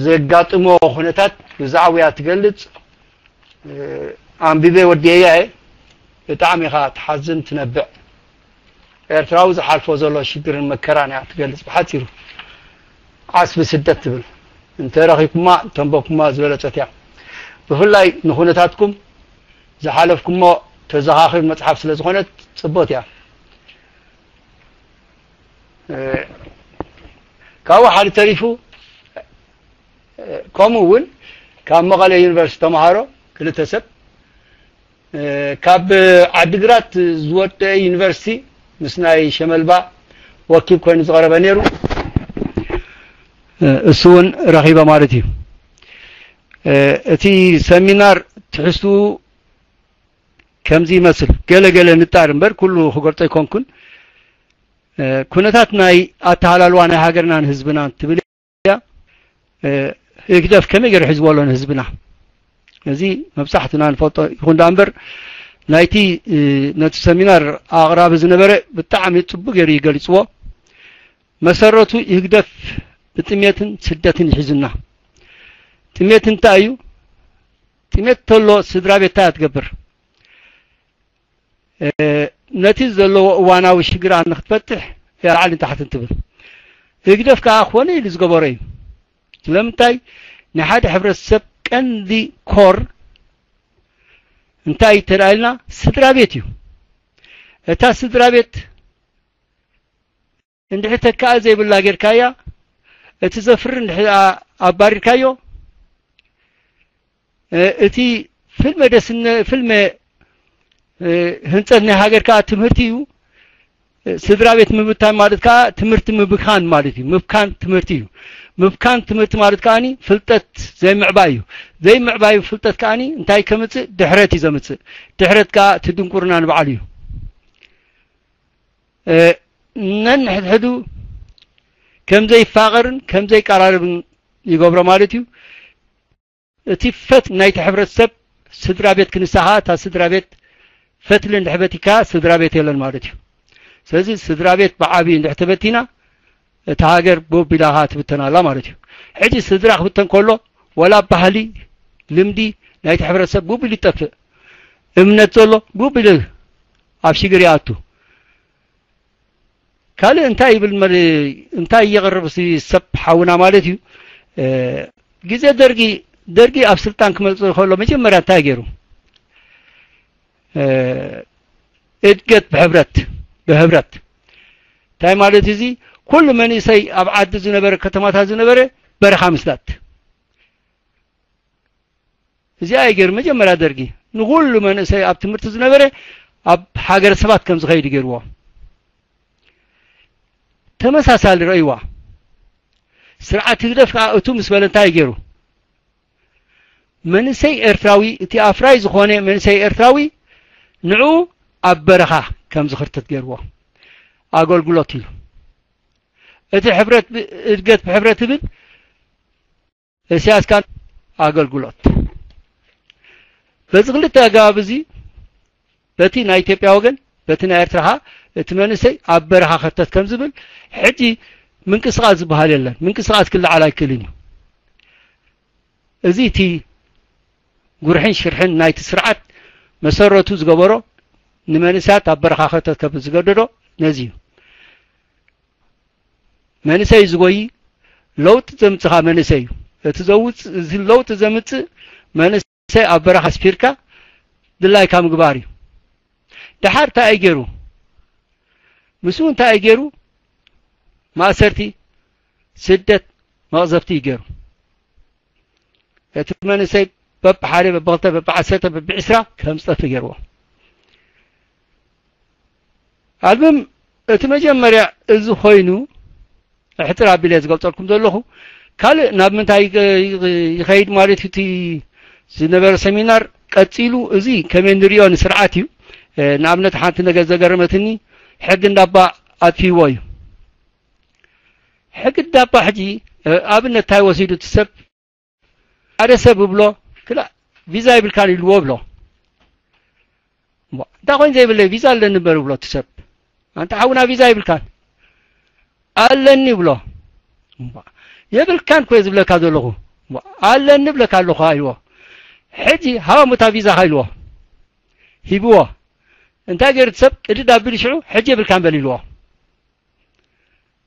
ዘጋጥሞ ኩነታት ብዛዕባኡ እያ ትገልጽ። እ፣ ኣንቢበ ወዲኤያ እየ። ብጣዕሚ ኢኻ ትሓዝን ትነብዕ። ኤርትራዊ ዝሓልፎ ዘሎ ሽግርን መከራን እያ ትገልጽ ብሓጺሩ። ዓስቢ ስደት ትብል። እንተ ረኺብኩማ፣ ተንበብኩማ ዝበለጸት እያ። ብፍላይ ንኹነታትኩም ዝሓለፍኩሞ ተዘኻኽር መጽሓፍ ስለ ዝኾነት ጽቡቕቲ እያ። እ፣ ካብኡ ሓደ ተሪፉ፣ እ፣ ከምኡ እውን ካብ መቐለ ዩኒቨርሲቲ ተምሃሮ ክልተ ሰብ፣ እ፣ ካብ ዓዲግራት ዝወደአ ዩኒቨርሲቲ ምስ ናይ ሸመልባ ወኪል ኮይኑ ዝቐረበ ነይሩ። እ፣ እሱ እውን ረኺበ ማለት እዩ። እ፣ እቲ ሰሚናር ትሕዝትኡ ከምዚ ይመስል። ገለ ገለ ንጣር እምበር ኩሉ ክገልጾ ኣይኮንኩን። እ፣ ኩነታት ናይ ኣተሃላልዋ ናይ ሃገርናን ህዝብናን ትብል እያ። እ፣ ህግደፍ ከመይ ገይሩ ሒዝዎ ኣሎ ንህዝብና? እዚ መብዛሕትና ንፈልጦ ይኹን ደኣ እምበር ናይቲ፣ እ፣ ነቲ ሰሚናር ኣቕራቢ ዝነበረ ብጣዕሚ ጽቡቕ ገይሩ እዩ ገሊጽዎ። መሰረቱ ህግደፍ ብጥሜትን ስደትን ይሒዙና። ጥሜት እንታይ እዩ? ጥሜት ተሎ ስድራ ቤት እንታይ እያ ትገብር? እ፣ ነቲ ዘለዎ እዋናዊ ሽግራ ንክትፈትሕ እያ ላዕልን ታሕትን ትብል። ህግደፍ ከኣ ኮነ ኢሉ ዝገበሮ እዩ። ስለምንታይ? ንሓደ ሕብረተሰብ ቀንዲ ኮር እንታይ እዩ ተላኢልና? ስድራ ቤት እዩ። እታ ስድራ ቤት እንድሕር ተካኣ ዘይብላ ጌርካያ፣ እቲ ዘፍሪ እንድሕር ኣ-፣ ኣባሪርካዮ፣ እ፣ እቲ ፍልመ ደስነ-፣ ፍልመ፣ እ፣ ህንጸት ናይ ሃገር ከኣ ትምህርቲ እዩ። እ፣ ስድራ ቤት ምብታን ማለት ከኣ ትምህርቲ ምብካን ማለት እዩ። ምብካን ትምህርቲ እዩ። ምብካን ትምህርቲ ማለት ከኣኒ ፍልጠት ዘይምዕባይ እዩ። ዘይምዕባዩ ፍልጠት ከኣኒ እንታይ ከምጽእ? ድሕረት እዩ ዘምጽእ። ድሕረት ከኣ እቲ ድንቁርና ንባዕሉ እዩ። እ፣ ነንሕድሕዱ ከም ዘይፋቐርን ከም ዘይቀራረብን ይገብሮ ማለት እዩ። እቲ ፈት ናይቲ ሕብረተሰብ ስድራ ቤት ክንሳኻ፣ እታ ስድራ ቤት ፈትሊ እንድሕር በቲካ ስድራ ቤት የለን ማለት እዩ። ስለዚ ስድራ ቤት ብዓብዩ እንድሕር ተበቲና፣ እታ ሃገር ቦቢላኻ ትብተን ኣላ ማለት እዩ። ሕጂ ስድራ ክብተን ከሎ፣ ወላ ባህሊ፣ ልምዲ ናይቲ ሕብረተሰብ ቡቢሉ ይጠፍእ። እምነት ዘሎ ቡቢሉ ኣብ ሽግር ይኣቱ። ካልእ እንታይ ይብል መል-፣ እንታይ የቕርብ እዚ ሰብ ሓውና ማለት እዩ። እ፣ ግዜ ደርጊ፣ ደርጊ ኣብ ስልጣን ክመጽእ ከሎ መጀመርያ እንታይ ገይሩ? እ፣ እድገት ብሕብረት፣ ብሕብረት። እንታይ ማለት እዚ? ኩሉ መንእሰይ ኣብ ዓዲ ዝነበረ፣ ከተማታት ዝነበረ በረኻ ምስዳድ። እዚኣ እዩ ገይሩ መጀመርያ ደርጊ። ንኹሉ መንእሰይ ኣብ ትምህርቲ ዝነበረ ኣብ ሃገረ ሰባት ከም ዝኸይድ ገይርዎ። ተመሳሳሊ ረእይዋ። ስርዓት ህግደፍ ከኣ እቱ ምስ በለ እንታይ ገይሩ? መንእሰይ ኤርትራዊ፣ እቲ ኣፍራይ ዝኾነ መንእሰይ ኤርትራዊ ንዑ ኣብ በረኻ ከም ዝኽርተት ገይርዎ። ኣገልግሎት ኢሉ። እቲ ሕብረት ብ-፣ እድገት ብሕብረት ይብል፣ እስያስ ካን ኣገልግሎት። በዚ ክልተ ኣገባብ እዚ፣ በቲ ናይ ኢትዮጵያ ወገን፣ በቲ ናይ ኤርትራ ኸኣ፣ እቲ መንእሰይ ኣብ በረኻ ከርተት ከም ዝብል፣ ሕጂ ምንቅስቓስ ዝበሃል የለን። ምንቅስቓስ ክለዓል ኣይክእልን እዩ። እዚ እቲ ጉርሕን ሽርሕን ናይቲ ስርዓት መሰረቱ ዝገበሮ፣ ንመንእሰያት ኣብ በረኻ ከርተት ከም ዝገደዶ ነዚ እዩ። መንእሰይ ዝጎይ ለውጢ ዘምጽኻ መንእሰይ እዩ። እቲ ዘውጽእ፣ እዚ ለውጢ ዘምጽእ መንእሰይ ኣብ በረኻ ኣስፊርካ ድላይካ ምግባር እዩ። ደሓር እንታይ እዩ ገይሩ? ምስኡ እንታይ እዩ ገይሩ? ማእሰርቲ፣ ስደት፣ መቕዘፍቲ እዩ ገይሩ። እቲ መንእሰይ በብሓደ፣ በብኽልተ፣ በብዓሰርተ፣ በብዕስራ ከም ዝጠፍእ ገይርዎ። ኣልምም እቲ መጀመርያ እዚ ኮይኑ፣ ሕጽር ኣቢለ ዝገልጸልኩም ዘለኹ፣ ካልእ ናብ ምንታይ ይኸ-፣ ይኸይድ ማለት እዩ፣ እቲ ዝነበረ ሰሚናር ቀጺሉ፣ እዚ ከመይ ንሪኦ ንስርዓት እዩ። እ፣ ንኣብነት ሓንቲ ነገር ዘገረመትኒ፣ ሕጊ እንዳባ ኣጥፊዎ እዩ። ሕጊ እንዳባ ሕጂ፣ እ፣ ኣብነት እንታይ ወሲዱ እቲ ሰብ? ሓደ ሰብ እብሎ፣ ክላ-፣ ቪዛ ይብልካን ኢልዎ እብሎ። እሞ፣ እንታይ ኮይኑ ዘይብለይ? ቪዛ ኣለኒ እምበር እብሎ እቲ ሰብ። ኣንታ ሓውና ቪዛ ይብልካን? ኣለኒ እብሎ። እሞ፣ የብልካን እኮ እየ ዝብለካ ዘለኹ። እሞ፣ ኣለኒ እብለካ ኣለኹ ኢልዎ። ሕጂ ሃባም እታ ቪዛኻ ኢልዎ። ሂብዎ። እንታይ ገይሩ እቲ ሰብ? ቅድድ ኣቢሉ ሽዑ፣ ሕጂ የብልካን በል ኢልዎ።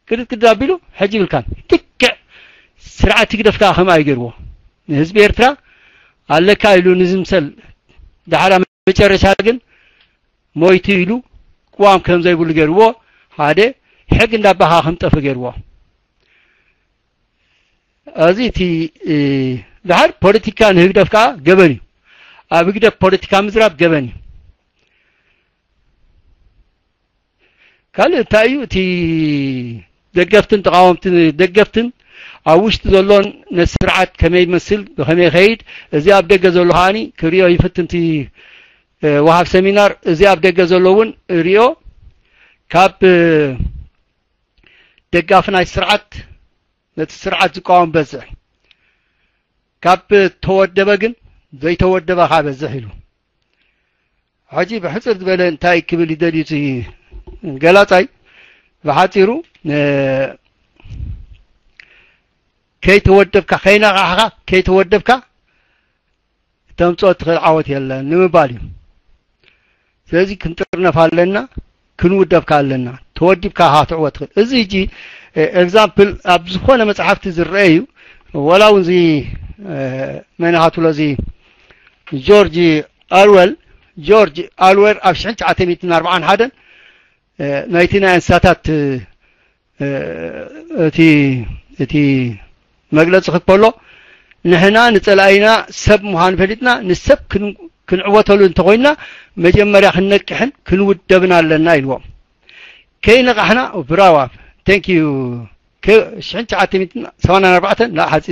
ቅድድ ቅድድ ኣቢሉ ሕጂ ይብልካን። ልክዕ ስርዓት ህግደፍ ከኣ ከምኣ እዩ ገይርዎ። ንህዝቢ ኤርትራ ኣለካ ኢሉ ንዝምሰል፣ ዳሕራ መጨረሻ ግን ሞይቱ ኢሉ ቅዋም ከም ዘይብሉ ገይርዎ፣ ሓደ ሕግ እንዳባኻ ከም ጠፍ ገይርዎ። እዚ እቲ ድሓር ፖለቲካ ንህግደፍ ከዓ ገበን እዩ። ኣብ ህግደፍ ፖለቲካ ምዝራብ ገበን እዩ። ካልእ እንታይ እዩ እቲ ደገፍትን ተቃወምትን ደገፍትን ኣብ ውሽጢ ዘሎን ነቲ ስርዓት ከመይ ይመስል ብከመይ ይኸይድ፣ እዚ ኣብ ደገ ዘሎ ከዓኒ ክሪኦ ይፍትን። እቲ ወሃብ ሰሚናር እዚ ኣብ ደገ ዘሎ እውን ሪኦ ካብ ደጋፊ ናይ ስርዓት ነቲ ስርዓት ዝቃወም በዝሕ፣ ካብ ተወደበ ግን ዘይተወደበ ከዓ በዝሕ ኢሉ። ሕጂ ብሕፅር ዝበለ እንታይ ክብል ይደልዩ እቲ ገላፃይ? ብሓፂሩ ከይተወደብካ፣ ከይነቃሕካ፣ ከይተወደብካ ተምፅኦ ትኽእል ዓወት የለን ንምባል እዩ። ስለዚ ክንጥርነፍ ኣለና፣ ክንውደብ ከ ኣለና። ተወዲብካ ኢኻ ክትዕወት ትኽእል። እዚ ሕጂ ኤግዛምፕል ኣብ ዝኾነ መፅሓፍቲ ዝረአ እዩ። ወላ እውን እዚ መን ኢኻ ትብሎ፣ እዚ ጆርጅ ኣርወል፣ ጆርጅ ኣርወል ኣብ ሽሕን ትሽዓተ ሚእትን ኣርባዓን ሓደን ናይቲ ናይ እንስሳታት እቲ እቲ መግለፂ ክከሎ፣ ንሕና ንፀላኢና ሰብ ምዃኑ ፈሊጥና ንሰብ ክንዕወተሉ እንተኮይንና መጀመርያ ክንነቅሕን ክንውደብን ኣለና ኢልዎም። ከይነቃሕና ብራዋ። Thank you። ሽሕን ትሽዓተ ሚእትን ሰማንያን ኣርባዕተን ላ ሓፂ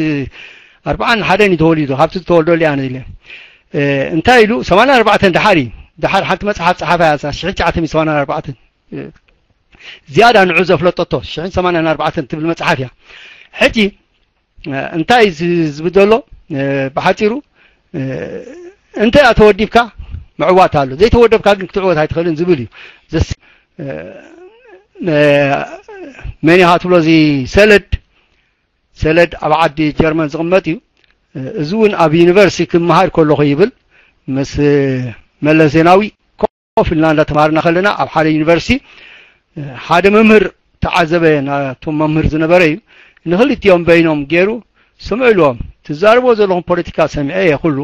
ኣርባዓን ሓደን እዩ ተወሊዱ። ካብቲ ዝተወልደሉ እያ ኢለ። እንታይ ኢሉ? ሰማንያን ኣርባዕተን ድሓር እዩ። ድሓር ሓንቲ መፅሓፍ ፀሓፋ እያ እዛ ሽሕን ትሽዓተ ሚእትን ሰማንያን ኣርባዕተን። ዝያዳ ንዑ ዘፍለጠቶ ሽሕን ሰማንያን ኣርባዕተን ትብል መፅሓፍ እያ። ሕጂ እንታይ ዝብል ዘሎ? ብሓፂሩ እንተ ተወዲብካ ምዕዋት ኣሎ፣ ዘይተወደብካ ግን ክትዕወት ኣይትኽእልን ዝብል እዩ። መን ኢኻ ትብሎ? እዚ ሰለድ፣ ሰለድ ኣብ ዓዲ ጀርመን ዝቕመጥ እዩ። እዚ እውን ኣብ ዩኒቨርሲቲ ክመሃር ከለኹ ይብል ምስ መለስ ዜናዊ ኮፍ ኢልና እንዳተማሃርና ከለና ኣብ ሓደ ዩኒቨርሲቲ ሓደ መምህር ተዓዘበ። ናቶም መምህር ዝነበረ እዩ። ንክልቲኦም በይኖም ገይሩ ስምዑ ኢልዎም። ትዛረብዎ ዘለኹም ፖለቲካ ሰሚዐ እየ ኩሉ፣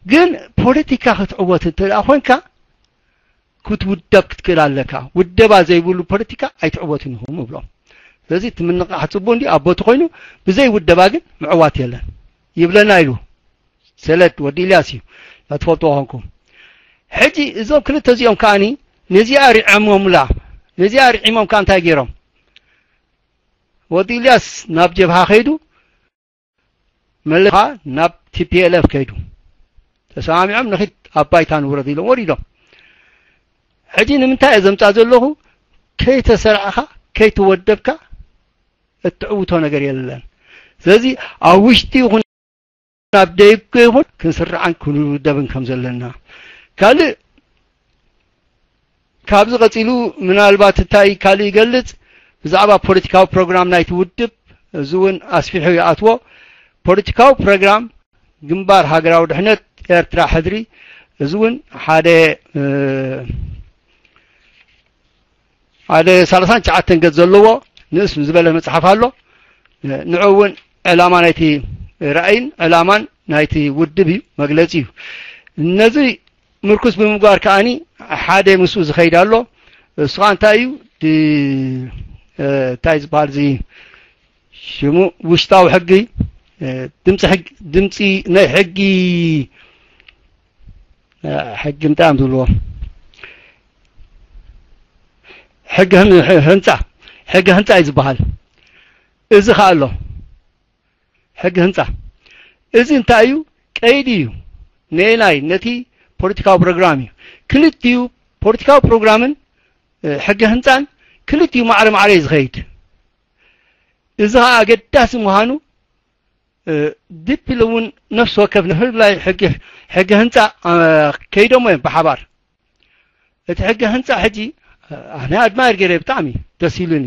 ግን ፖለቲካ ክትዕወት እንተ ደኣ ኮንካ ክትውደብ ክትክእል ኣለካ። ውደባ ዘይብሉ ፖለቲካ ኣይትዕወቱን ኢኹም እብሎም። ስለዚ እቲ ምንቕቓሕ ጽቡቕ እንዲ ኣብ ቦቱ ኮይኑ ብዘይ ውደባ ግን ምዕዋት የለን ይብለና ኢሉ። ሰለድ ወዲ ኢልያስ እዩ፣ ላትፈልጥዎ ኾንኩም። ሕጂ እዞም ክልተ እዚኦም ከኣኒ ነዚኣ ርዒሞምላ። ነዚኣ ርዒሞም ከኣ እንታይ ገይሮም? ወዲ ኢልያስ ናብ ጀብሃ ከይዱ፣ መለስ ከኣ ናብ ቲ ፒ ኤል ኤፍ ከይዱ። ተሰማሚዖም ንኺድ ኣብ ባይታ ንውረድ ኢሎም ወሪዶም። ሕጂ ንምንታይ እየ ዘምጻ ዘለኹ? ከይተሰርዕኻ፣ ከይተወደብካ እትዕውቶ ነገር የለን። ስለዚ ኣብ ውሽጢ ይኹን ኣብ ደገ ይኹን ክንስራዕን ክንውደብን ከም ዘለና። ካልእ ካብዚ ቀጺሉ ምናልባት እንታይ ካልእ ይገልጽ፣ ብዛዕባ ፖለቲካዊ ፕሮግራም ናይቲ ውድብ፣ እዚ እውን ኣስፊሑ ይኣትዎ። ፖለቲካዊ ፕሮግራም ግንባር ሃገራዊ ድሕነት ኤርትራ ሕድሪ፣ እዚ እውን ሓደ ሓደ ሰላሳን ትሽዓተን ገጽ ዘለዎ ንእስ ዝበለ መጽሓፍ ኣሎ። ንዑ እውን ዕላማ ናይቲ ራእይን ዕላማን ናይቲ ውድብ እዩ፣ መግለጺ እዩ። ነዚ ምርኩስ ብምግባር ከኣኒ ሓደ ምስኡ ዝኸይድ ኣሎ። እሱ ኸኣ እንታይ እዩ? ድ-፣ እ፣ እንታይ ዝበሃል እዚ ሽሙ ውሽጣዊ ሕጊ፣ እ፣ ድምፂ ሕጊ፣ ድምፂ ናይ ሕጊ፣ እ፣ ሕጊ እንታይ እዮም ዝብልዎ? ሕጊ ህን-፣ ህ-፣ ህንፃ፣ ሕጊ ህንፃ እዩ ዝበሃል። እዚ ኸኣ ኣሎ። ሕጊ ህንፃ። እዚ እንታይ እዩ? ቀይዲ እዩ። ነየናይ? ነቲ ፖለቲካዊ ፕሮግራም እዩ። ክልቲኡ ፖለቲካዊ ፕሮግራምን፣ እ፣ ሕጊ ህንፃን ክልቲኡ ማዕረ ማዕረ እዩ ዝኸይድ። እዚ ኸኣ ኣገዳሲ ምዃኑ፣ እ፣ ዲፕ ኢሉ እውን ነፍሲ ወከፍ ንህላይ ሕጊ፣ ሕጊ ህንፃ፣ እ፣ ከይዶሞ እዮም ብሓባር። እቲ ሕጊ ህንፃ ሕጂ፣ እ፣ ኣነ ኣድማየር ገይረ ብጣዕሚ ደስ ኢሉኒ።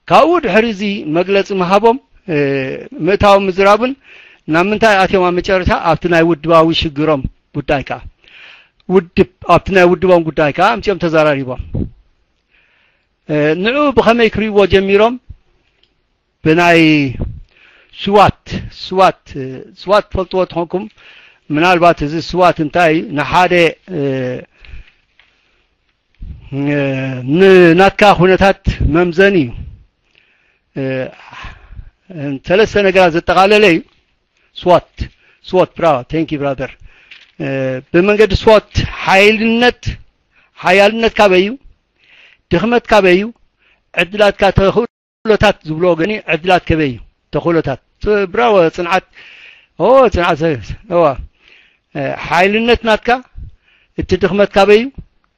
ካብኡ ድሕሪ እዚ መግለፂ ምሃቦም፣ እ፣ ምእታዎም ምዝራብን ናብ ምንታይ ኣትዮም ኣብ መጨረሻ ኣብቲ ናይ ውድባዊ ሽግሮም ጉዳይ ከኣ ውድብ፣ ኣብቲ ናይ ውድቦም ጉዳይ ከኣ ኣምፂኦም ተዘራሪቦም። እ፣ ንዑ ብኸመይ ክርእይዎ ጀሚሮም? ብናይ ስዋት፣ ስዋት፣ እ፣ ስዋት ትፈልጥዎ ትኾንኩም። ምናልባት እዚ ስዋት እንታይ እዩ? ንሓደ፣ እ፣ ንናትካ ኩነታት መምዘኒ እዩ። ሰለስተ ነገራት ዘጠቓለለ እዩ። ስዋት ስዋት ብራዋ ቴንኪ ብራደር። ብመንገዲ ስዋት ሓይልነት ሓያልነት ካበይ እዩ? ድኽመት ካበይ እዩ? ዕድላትካ ተኽእሎታት ዝብሎ ወገኒ ዕድላት ከበይ እዩ? ተኽእሎታት ብራወ ጽንዓት ኦ ጽንዓት እዋ ሓይልነት ናትካ እቲ ድኽመት ካበይ እዩ?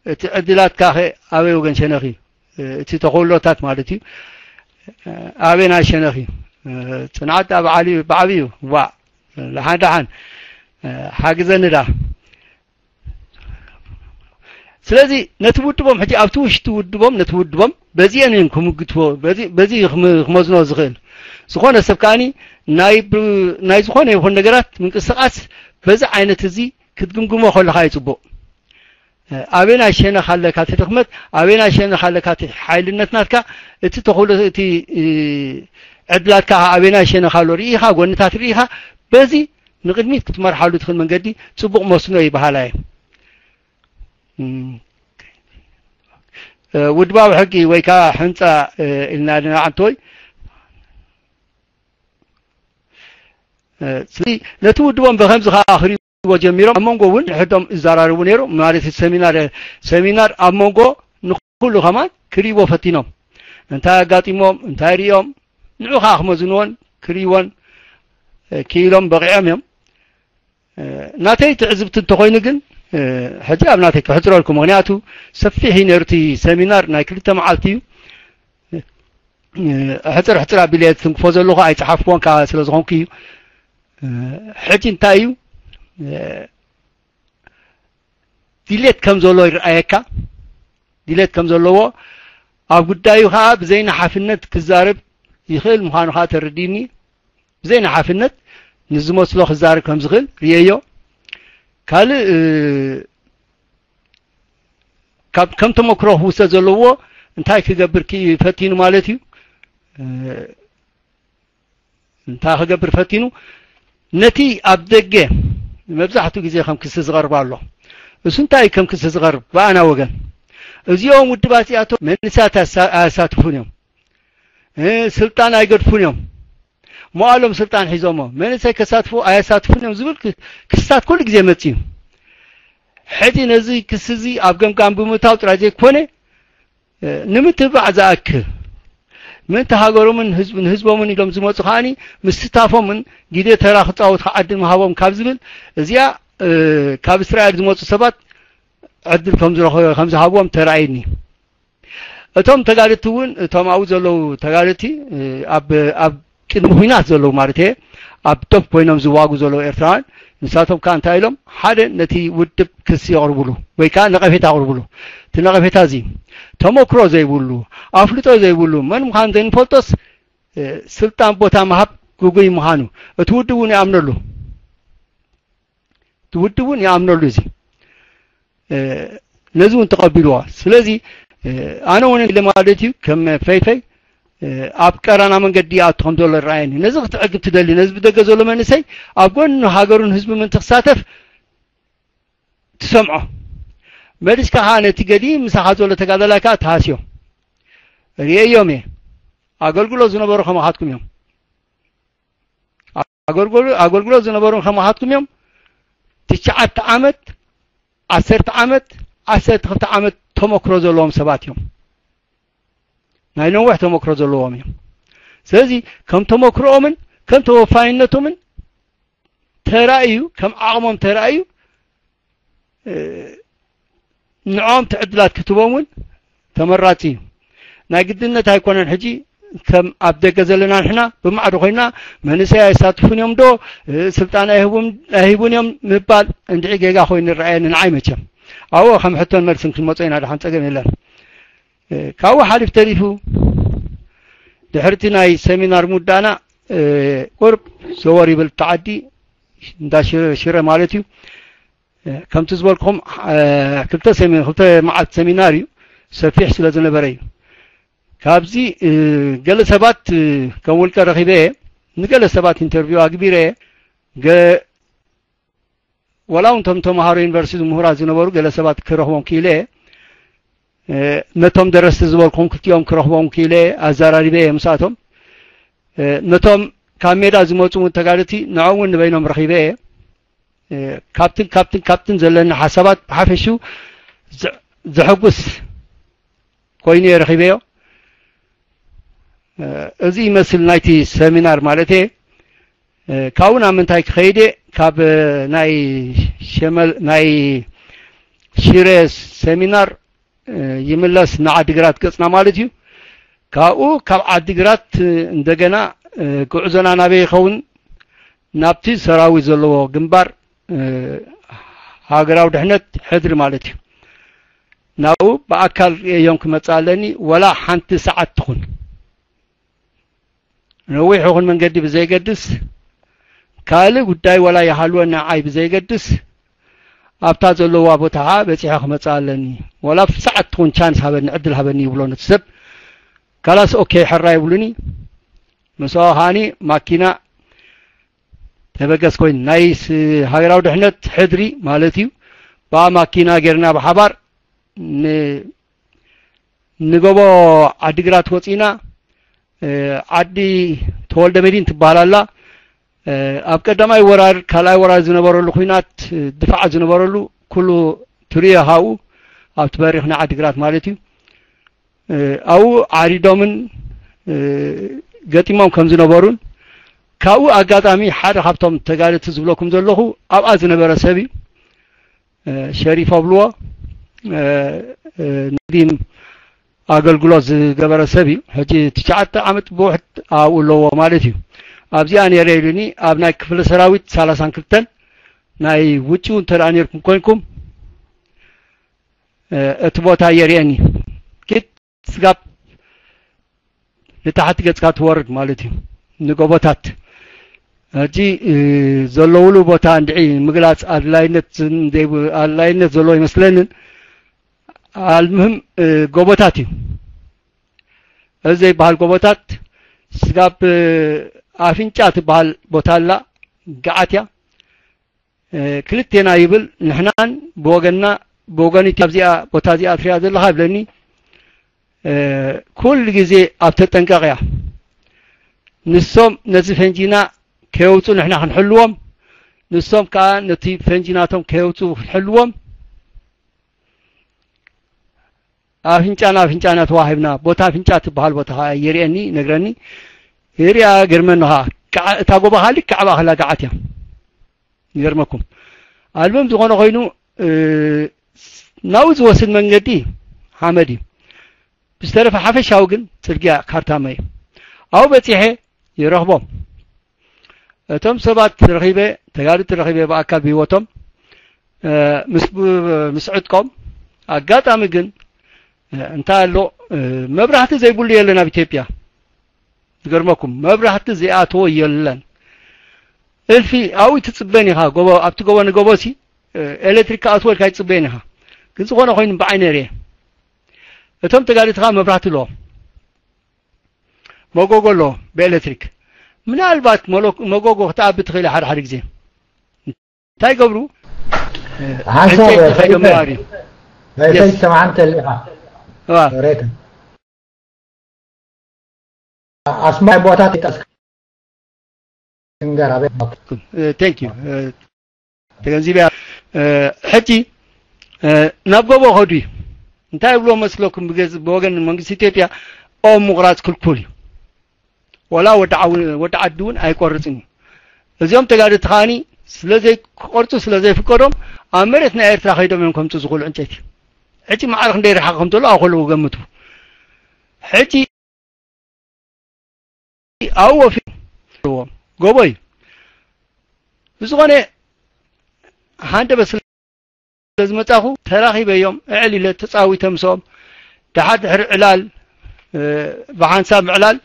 እቲ ዕድላትካ ከ ኣበይ ወገን ሸነኽ እዩ? እቲ ተኽእሎታት ማለት እዩ ኣበይ ናይ ሸነኽ እዩ? ጽንዓት ኣብ ዓሊ ብዓብዩ ዋ ደሓን ደሓን ሓግዘኒ ዳ ስለዚ ነቲ ውድቦም ሕጂ ኣብቲ ውሽጢ ውድቦም ነቲ ውድቦም በዚአን እዮም ክምግትዎ በዚ በዚ ክም- ክመዝኖ ዝኽእል ዝኾነ ሰብ ከኣኒ ናይ ብ- ናይ ዝኾነ ይኹን ነገራት ምንቅስቃስ በዚ ዓይነት እዚ ክትግምግሞ ከለካ እዩ ጽቡቅ ኣበናይ ሸነኽ ኣለካ እቲ ድኽመት ኣበናይ ሸነኽ ኣለካ እቲ ሓይልነት ናትካ እቲ ተኽእሎ እቲ ዕድላትካ ኣበናይ ሸነኽ ኣሎ ርኢኻ ጎንታት ርኢኻ በዚ ንቕድሚት ክትመርሓሉ ትኽእል መንገዲ ጽቡቕ መስኖ እዩ በሃላይ እየ። ውድባዊ ሕጊ ወይ ከዓ ሕንፃ ኢልና ድና ዓንቶይ ስለዚ ነቲ ውድቦም ብከምዚ ከዓ ክሪእዎ ጀሚሮም ኣብ መንጎ እውን ሕቶም ይዘራረቡ ነይሮም ማለት ሰሚናር ሰሚናር ኣብ መንጎ ንኩሉ ከማን ክሪእዎ ፈቲኖም እንታይ ኣጋጢሞም እንታይ ሪኦም ንዑ ከዓ ክመዝንዎን ክርእይዎን ክኢሎም በቂዖም እዮም ናተይ ትዕዝብቲ እንተኮይኑ ግን ሕጂ ኣብ ናተይ ክሕፅረልኩ ምክንያቱ ሰፊሕ እዩ ነሩ እቲ ሰሚናር ናይ ክልተ መዓልቲ እዩ ሕፅር ሕፅር ኣቢለ ትንክፎ ዘለኹ ኣይፀሓፍኩዎን ከዓ ስለ ዝኾንኩ እዩ ሕጂ እንታይ እዩ ድሌት ከም ዘሎ ይረኣየካ ድሌት ከም ዘለዎ ኣብ ጉዳዩ ከዓ ብዘይናሓፍነት ክዛረብ ይኽእል ምዃኑ ከዓ ተረዲእኒ ብዘይናሓፍነት ንዝመስሎ ክዛረብ ከም ዝኽእል ርየዮ ካልእ ካብ ከም ተመክሮ ክውሰድ ዘለዎ እንታይ ክገብር ፈቲኑ ማለት እዩ እንታይ ክገብር ፈቲኑ ነቲ ኣብ ደገ መብዛሕትኡ ግዜ ከም ክሲ ዝቐርብ ኣሎ እሱ እንታይ ከም ክሲ ዝቐርብ ብኣና ወገን እዚኦም ውድባት እዚኣቶም መንእሰያት ኣያሳትፉን እዮም ስልጣን ኣይገድፉን እዮም መዋሎም ስልጣን ሒዞሞ መንእሰይ ከሳትፉ ኣየሳትፉን እዮም ዝብል ክስታት ኩሉ ግዜ መፅእ እዩ ሕጂ ነዚ ክሲ እዚ ኣብ ገምጋም ብምእታው ጥራይ ዘይኮነ ንምትብባዕ ዝኣክል ምእንቲ ሃገሮምን ንህዝቦምን ኢሎም ዝመፁ ከዓኒ ምስታፎምን ግዜ ተራ ክፃወት ከዓድል ምሃቦም ካብ ዝብል እዚኣ ካብ እስራኤል ዝመፁ ሰባት ዕድል ከም ዝሃብዎም ተራእዩኒ እቶም ተጋድቲ እውን እቶም ኣብኡ ዘለዉ ተጋድቲ ኣብ ቅድሚ ኩናት ዘለዉ ማለት እየ ኣብ ዶብ ኮይኖም ዝዋጉ ዘለዉ ኤርትራውያን ንሳቶም ከዓ እንታይ ኢሎም ሓደ ነቲ ውድብ ክሲ የቕርብሉ ወይ ከዓ ነቐፌታ ኣቕርብሉ እቲ ነቐፌታ እዚ ተመክሮ ዘይብሉ ኣፍልጦ ዘይብሉ መን ምዃን ዘይንፈልጦስ ስልጣን ቦታ ምሃብ ግጉይ ምዃኑ እቲ ውድብ እውን ይኣምነሉ እቲ ውድብ እውን ይኣምነሉ እዚ ነዚ እውን ተቐቢልዎ ስለዚ ኣነ እውን ኢለ ማለት እዩ ከም ፈይፈይ ኣብ ቀራና መንገዲ ይኣቱ ከም ዘሎ ይረኣየኒ ነዚ ክትዕግብ ትደሊ ነዚ ብደገ ዘሎ መንእሰይ ኣብ ጎኒ ሃገሩን ህዝቢ ምእንቲ ክሳተፍ ትሰምዖ መሊስካ ከዓ ነቲ ገዲ ምሳኻ ዘሎ ተጋዳላይ ከዓ ትሃስዮ ርእዮም እየ ኣገልግሎት ዝነበሩ ከማኻትኩም እዮም ኣገልግሎት ዝነበሩ ከማኻትኩም እዮም ትሽዓተ ዓመት ዓሰርተ ዓመት ዓሰርተ ክልተ ዓመት ተመክሮ ዘለዎም ሰባት እዮም ናይ ነዊሕ ተመክሮ ዘለዎም እዮም ስለዚ ከም ተመክሮኦምን ከም ተወፋይነቶምን ተራእዩ ከም ዓቕሞም ተራእዩ ንዖም ትዕድላት ክትቦም እውን ተመራፂ እዩ ናይ ግድነት ኣይኮነን ሕጂ ከም ኣብ ደገ ዘለና ንሕና ብማዕዶ ኮይና መንእሰይ ኣይሳትፉን እዮም ዶ ስልጣን ኣይህቡን እዮም ምባል እንድዒ ጌጋ ኮይኑ ይረኣየኒ ንዓይ መቸም ኣብኡ ከም ሕቶን መልስን ክንመፆ ኢና ድሓን ፀገም የለን ካብኡ ሓሊፍ ተሪፉ ድሕርቲ ናይ ሰሚናር ምውዳእና ቁርብ ዘወር ይብል ተዓዲ እንዳ ሽረ ማለት እዩ ከምቲ ዝበልኩም ክልተ ክልተ መዓልቲ ሰሚናር እዩ ሰፊሕ ስለ ዝነበረ እዩ ካብዚ ገለ ሰባት ከም ውልቀ ረኺበ ንገለ ሰባት ኢንተርቪው ኣግቢረ ወላ እውን ቶም ተምሃሮ ዩኒቨርሲቲ ምሁራት ዝነበሩ ገለ ሰባት ክረኽቦም ክኢለ ነቶም ደረስቲ ዝበልኩም ክልቲኦም ክረኽቦም ክኢለ ኣዘራሪበ እየ ምስኣቶም። ነቶም ካብ ሜዳ ዝመፁ እውን ተጋደልቲ ንዕኦም እውን ንበይኖም ረኺበ እየ። ካብትን ካብትን ካብትን ዘለኒ ሓሳባት ብሓፈሽኡ ዘ- ዘሐጉስ ኮይኑ እየ ረኺበዮ። እዚ ይመስል ናይቲ ሰሚናር ማለት እየ። ካብኡ ናብ ምንታይ ክኸይድ እየ? ካብ ናይ ሸመል ናይ ሽረ ሰሚናር ይምለስ ንዓዲግራት ገጽና ማለት እዩ። ካብኡ ካብ ዓዲግራት እንደገና ጉዕዞና ናበይ ይኸውን? ናብቲ ሰራዊት ዘለዎ ግንባር ሃገራዊ ድሕነት ሕድሪ ማለት እዩ። ናብኡ ብኣካል ርእየዮም ክመጽእ ኣለኒ፣ ወላ ሓንቲ ሰዓት ትኹን። ነዊሕ ይኹን መንገዲ ብዘይገድስ፣ ካልእ ጉዳይ ወላ ይሃልወ ንዓይ ብዘይገድስ፣ ኣብታ ዘለዋ ቦታ ኸዓ በጺሐ ክመጽእ ኣለኒ። ወላ ሰዓት ትኹን ቻንስ ሃበኒ፣ ዕድል ሃበኒ ይብሎ ነቲ ሰብ። ካላስ ኦኬ ሕራ ይብሉኒ። ምስኡ ኸዓኒ ማኪና ተበገስ ኮይኑ ናይ ስ- ሃገራዊ ድሕነት ሕድሪ ማለት እዩ። ብኣ ማኪና ጌርና ብሓባር ን- ንጎቦ ዓዲግራት ወፂና። ዓዲ ተወልደ መድህን ትበሃል ኣላ። ኣብ ቀዳማይ ወራር ካልኣይ ወራር ዝነበረሉ ኩናት ድፋዕ ዝነበረሉ ኩሉ ትሪኦ ሃኡ ኣብቲ በሪኽ ናይ ዓዲግራት ማለት እዩ። ኣብኡ ዓሪዶምን ገጢሞም ከም ዝነበሩን ካብኡ ኣጋጣሚ ሓደ ካብቶም ተጋደልቲ ዝብለኩም ዘለኹ ኣብኣ ዝነበረ ሰብ እዩ። ሸሪፍ ኣብልዎ ንዲም ኣገልግሎት ዝገበረ ሰብ እዩ። ሕጂ ትሽዓተ ዓመት ብውሕድ ኣብኡ ኣለዎ ማለት እዩ። ኣብዚኣ ነይረ ኢሉኒ። ኣብ ናይ ክፍለ ሰራዊት ሰላሳን ክልተን ናይ ውጭኡ እንተ ደኣ ነርኩም ኮይንኩም እቲ ቦታ የርእየኒ። ኪድ ስጋብ ንታሕቲ ገጽካ ትወርድ ማለት እዩ። ንጎቦታት ሕጂ ዘለውሉ ቦታ እንድዒ ምግላጽ ኣድላይነት ዘይብ- ኣድላይነት ዘለዎ ይመስለንን። ኣልምህም ጎቦታት እዩ። እዚ ዘይበሃል ጎቦታት ስጋብ ኣፍንጫ ትበሃል ቦታ ኣላ፣ ገዓት እያ። ክልቴና ይብል። ንሕናን ብወገንና ብወገን እቲ ኣብዚኣ ቦታ እዚኣ ትሪኣ ዘለኻ ይብለኒ። ኩሉ ግዜ ኣብ ተጠንቀቕ እያ። ንሶም ነዚ ፈንጂና ከየውፁ ንሕና ክንሕልዎም፣ ንሶም ከዓ ነቲ ፈንጂናቶም ከየውፁ ክንሕልዎም ኣፍንጫና ኣፍንጫና ተዋሂብና። ቦታ ኣፍንጫ ትበሃል ቦታ ከዓ የርእየኒ፣ ነግረኒ። የርእያ ገርመኒ ከዓ እታ ጎባ ካሊእ ከዓ ባእኸላ ገዓት እያ። ይገርመኩም። ኣልበም ዝኾነ ኮይኑ ናብኡ ዝወስድ መንገዲ ሓመድ እዩ። ብዝተረፈ ሓፈሻዊ ግን ጽርግያ ካርታማ እዩ። ኣብኡ በጺሐ ይረኽቦም። እቶም ሰባት ረኺበ፣ ተጋድልቲ ረኺበ ብኣካል ብህይወቶም ምስ ምስ ዕጥቆም። ኣጋጣሚ ግን እንታይ ኣሎ፣ መብራህቲ ዘይብሉ የለን ኣብ ኢትዮጵያ። ዝገርመኩም መብራህቲ ዘይኣተዎ የለን። እልፊ ኣብኡ ትጽበን ኢኻ። ጎቦ ኣብቲ ጎቦ ንጎቦ ሲ ኤሌክትሪክ ክኣትወልካ ይጽበን ኢኻ። ግን ዝኾነ ኮይኑ ብዓይነ ርየ እቶም ተጋድልቲ ኸኣ መብራህቲ ኣለዎም። መጎጎ ኣለዎ ብኤሌክትሪክ። ምናልባት መጎጎ ክትኣቢ ትኽእል ሓደ ሓደ ግዜ። እንታይ ገብሩ? ሓንሳብ ዕንጨይቲ ተኸይዶም ፈይፈይ ይኣርዩ። ፈይፈይ ሰማዕንቲ ኣለኻ። እዋ። ሬት ኣስማይ ቦታ ይጠስካ ንገር ኣበይ thank you ተገንዚበ። ሕጂ ናብ ጎቦ ከዱ እዩ። እንታይ ይብልዎ መስለኩም? ብወገን መንግስቲ ኢትዮጵያ ኦም ምቑራፅ ክልኩል እዩ። ወላ ወዲ ዓዲ እውን ኣይቆርፅን እዩ። እዚኦም ተጋደልቲ ከዓኒ ስለዘይቆርፁ ስለዘይፍቀዶም ኣብ መሬት ናይ ኤርትራ ከይዶም እዮም ከምፁ ዝኽእሉ ዕንጨይቲ። ሕጂ ማዕረ ክንደይ ርሓቕ ከም ዘሎ ኣኸለዉ ገምቱ። ሕጂ ኣብኡ ወፊዎም ጎቦ እዩ። ብዝኾነ ሃንደበት ስለ ዝመጻኹ ተራኺበዮም እዕል ኢለ ተጻዊተ ምስኦም። ድሓር ድሕሪ ዕላል ብሓንሳብ ምዕላል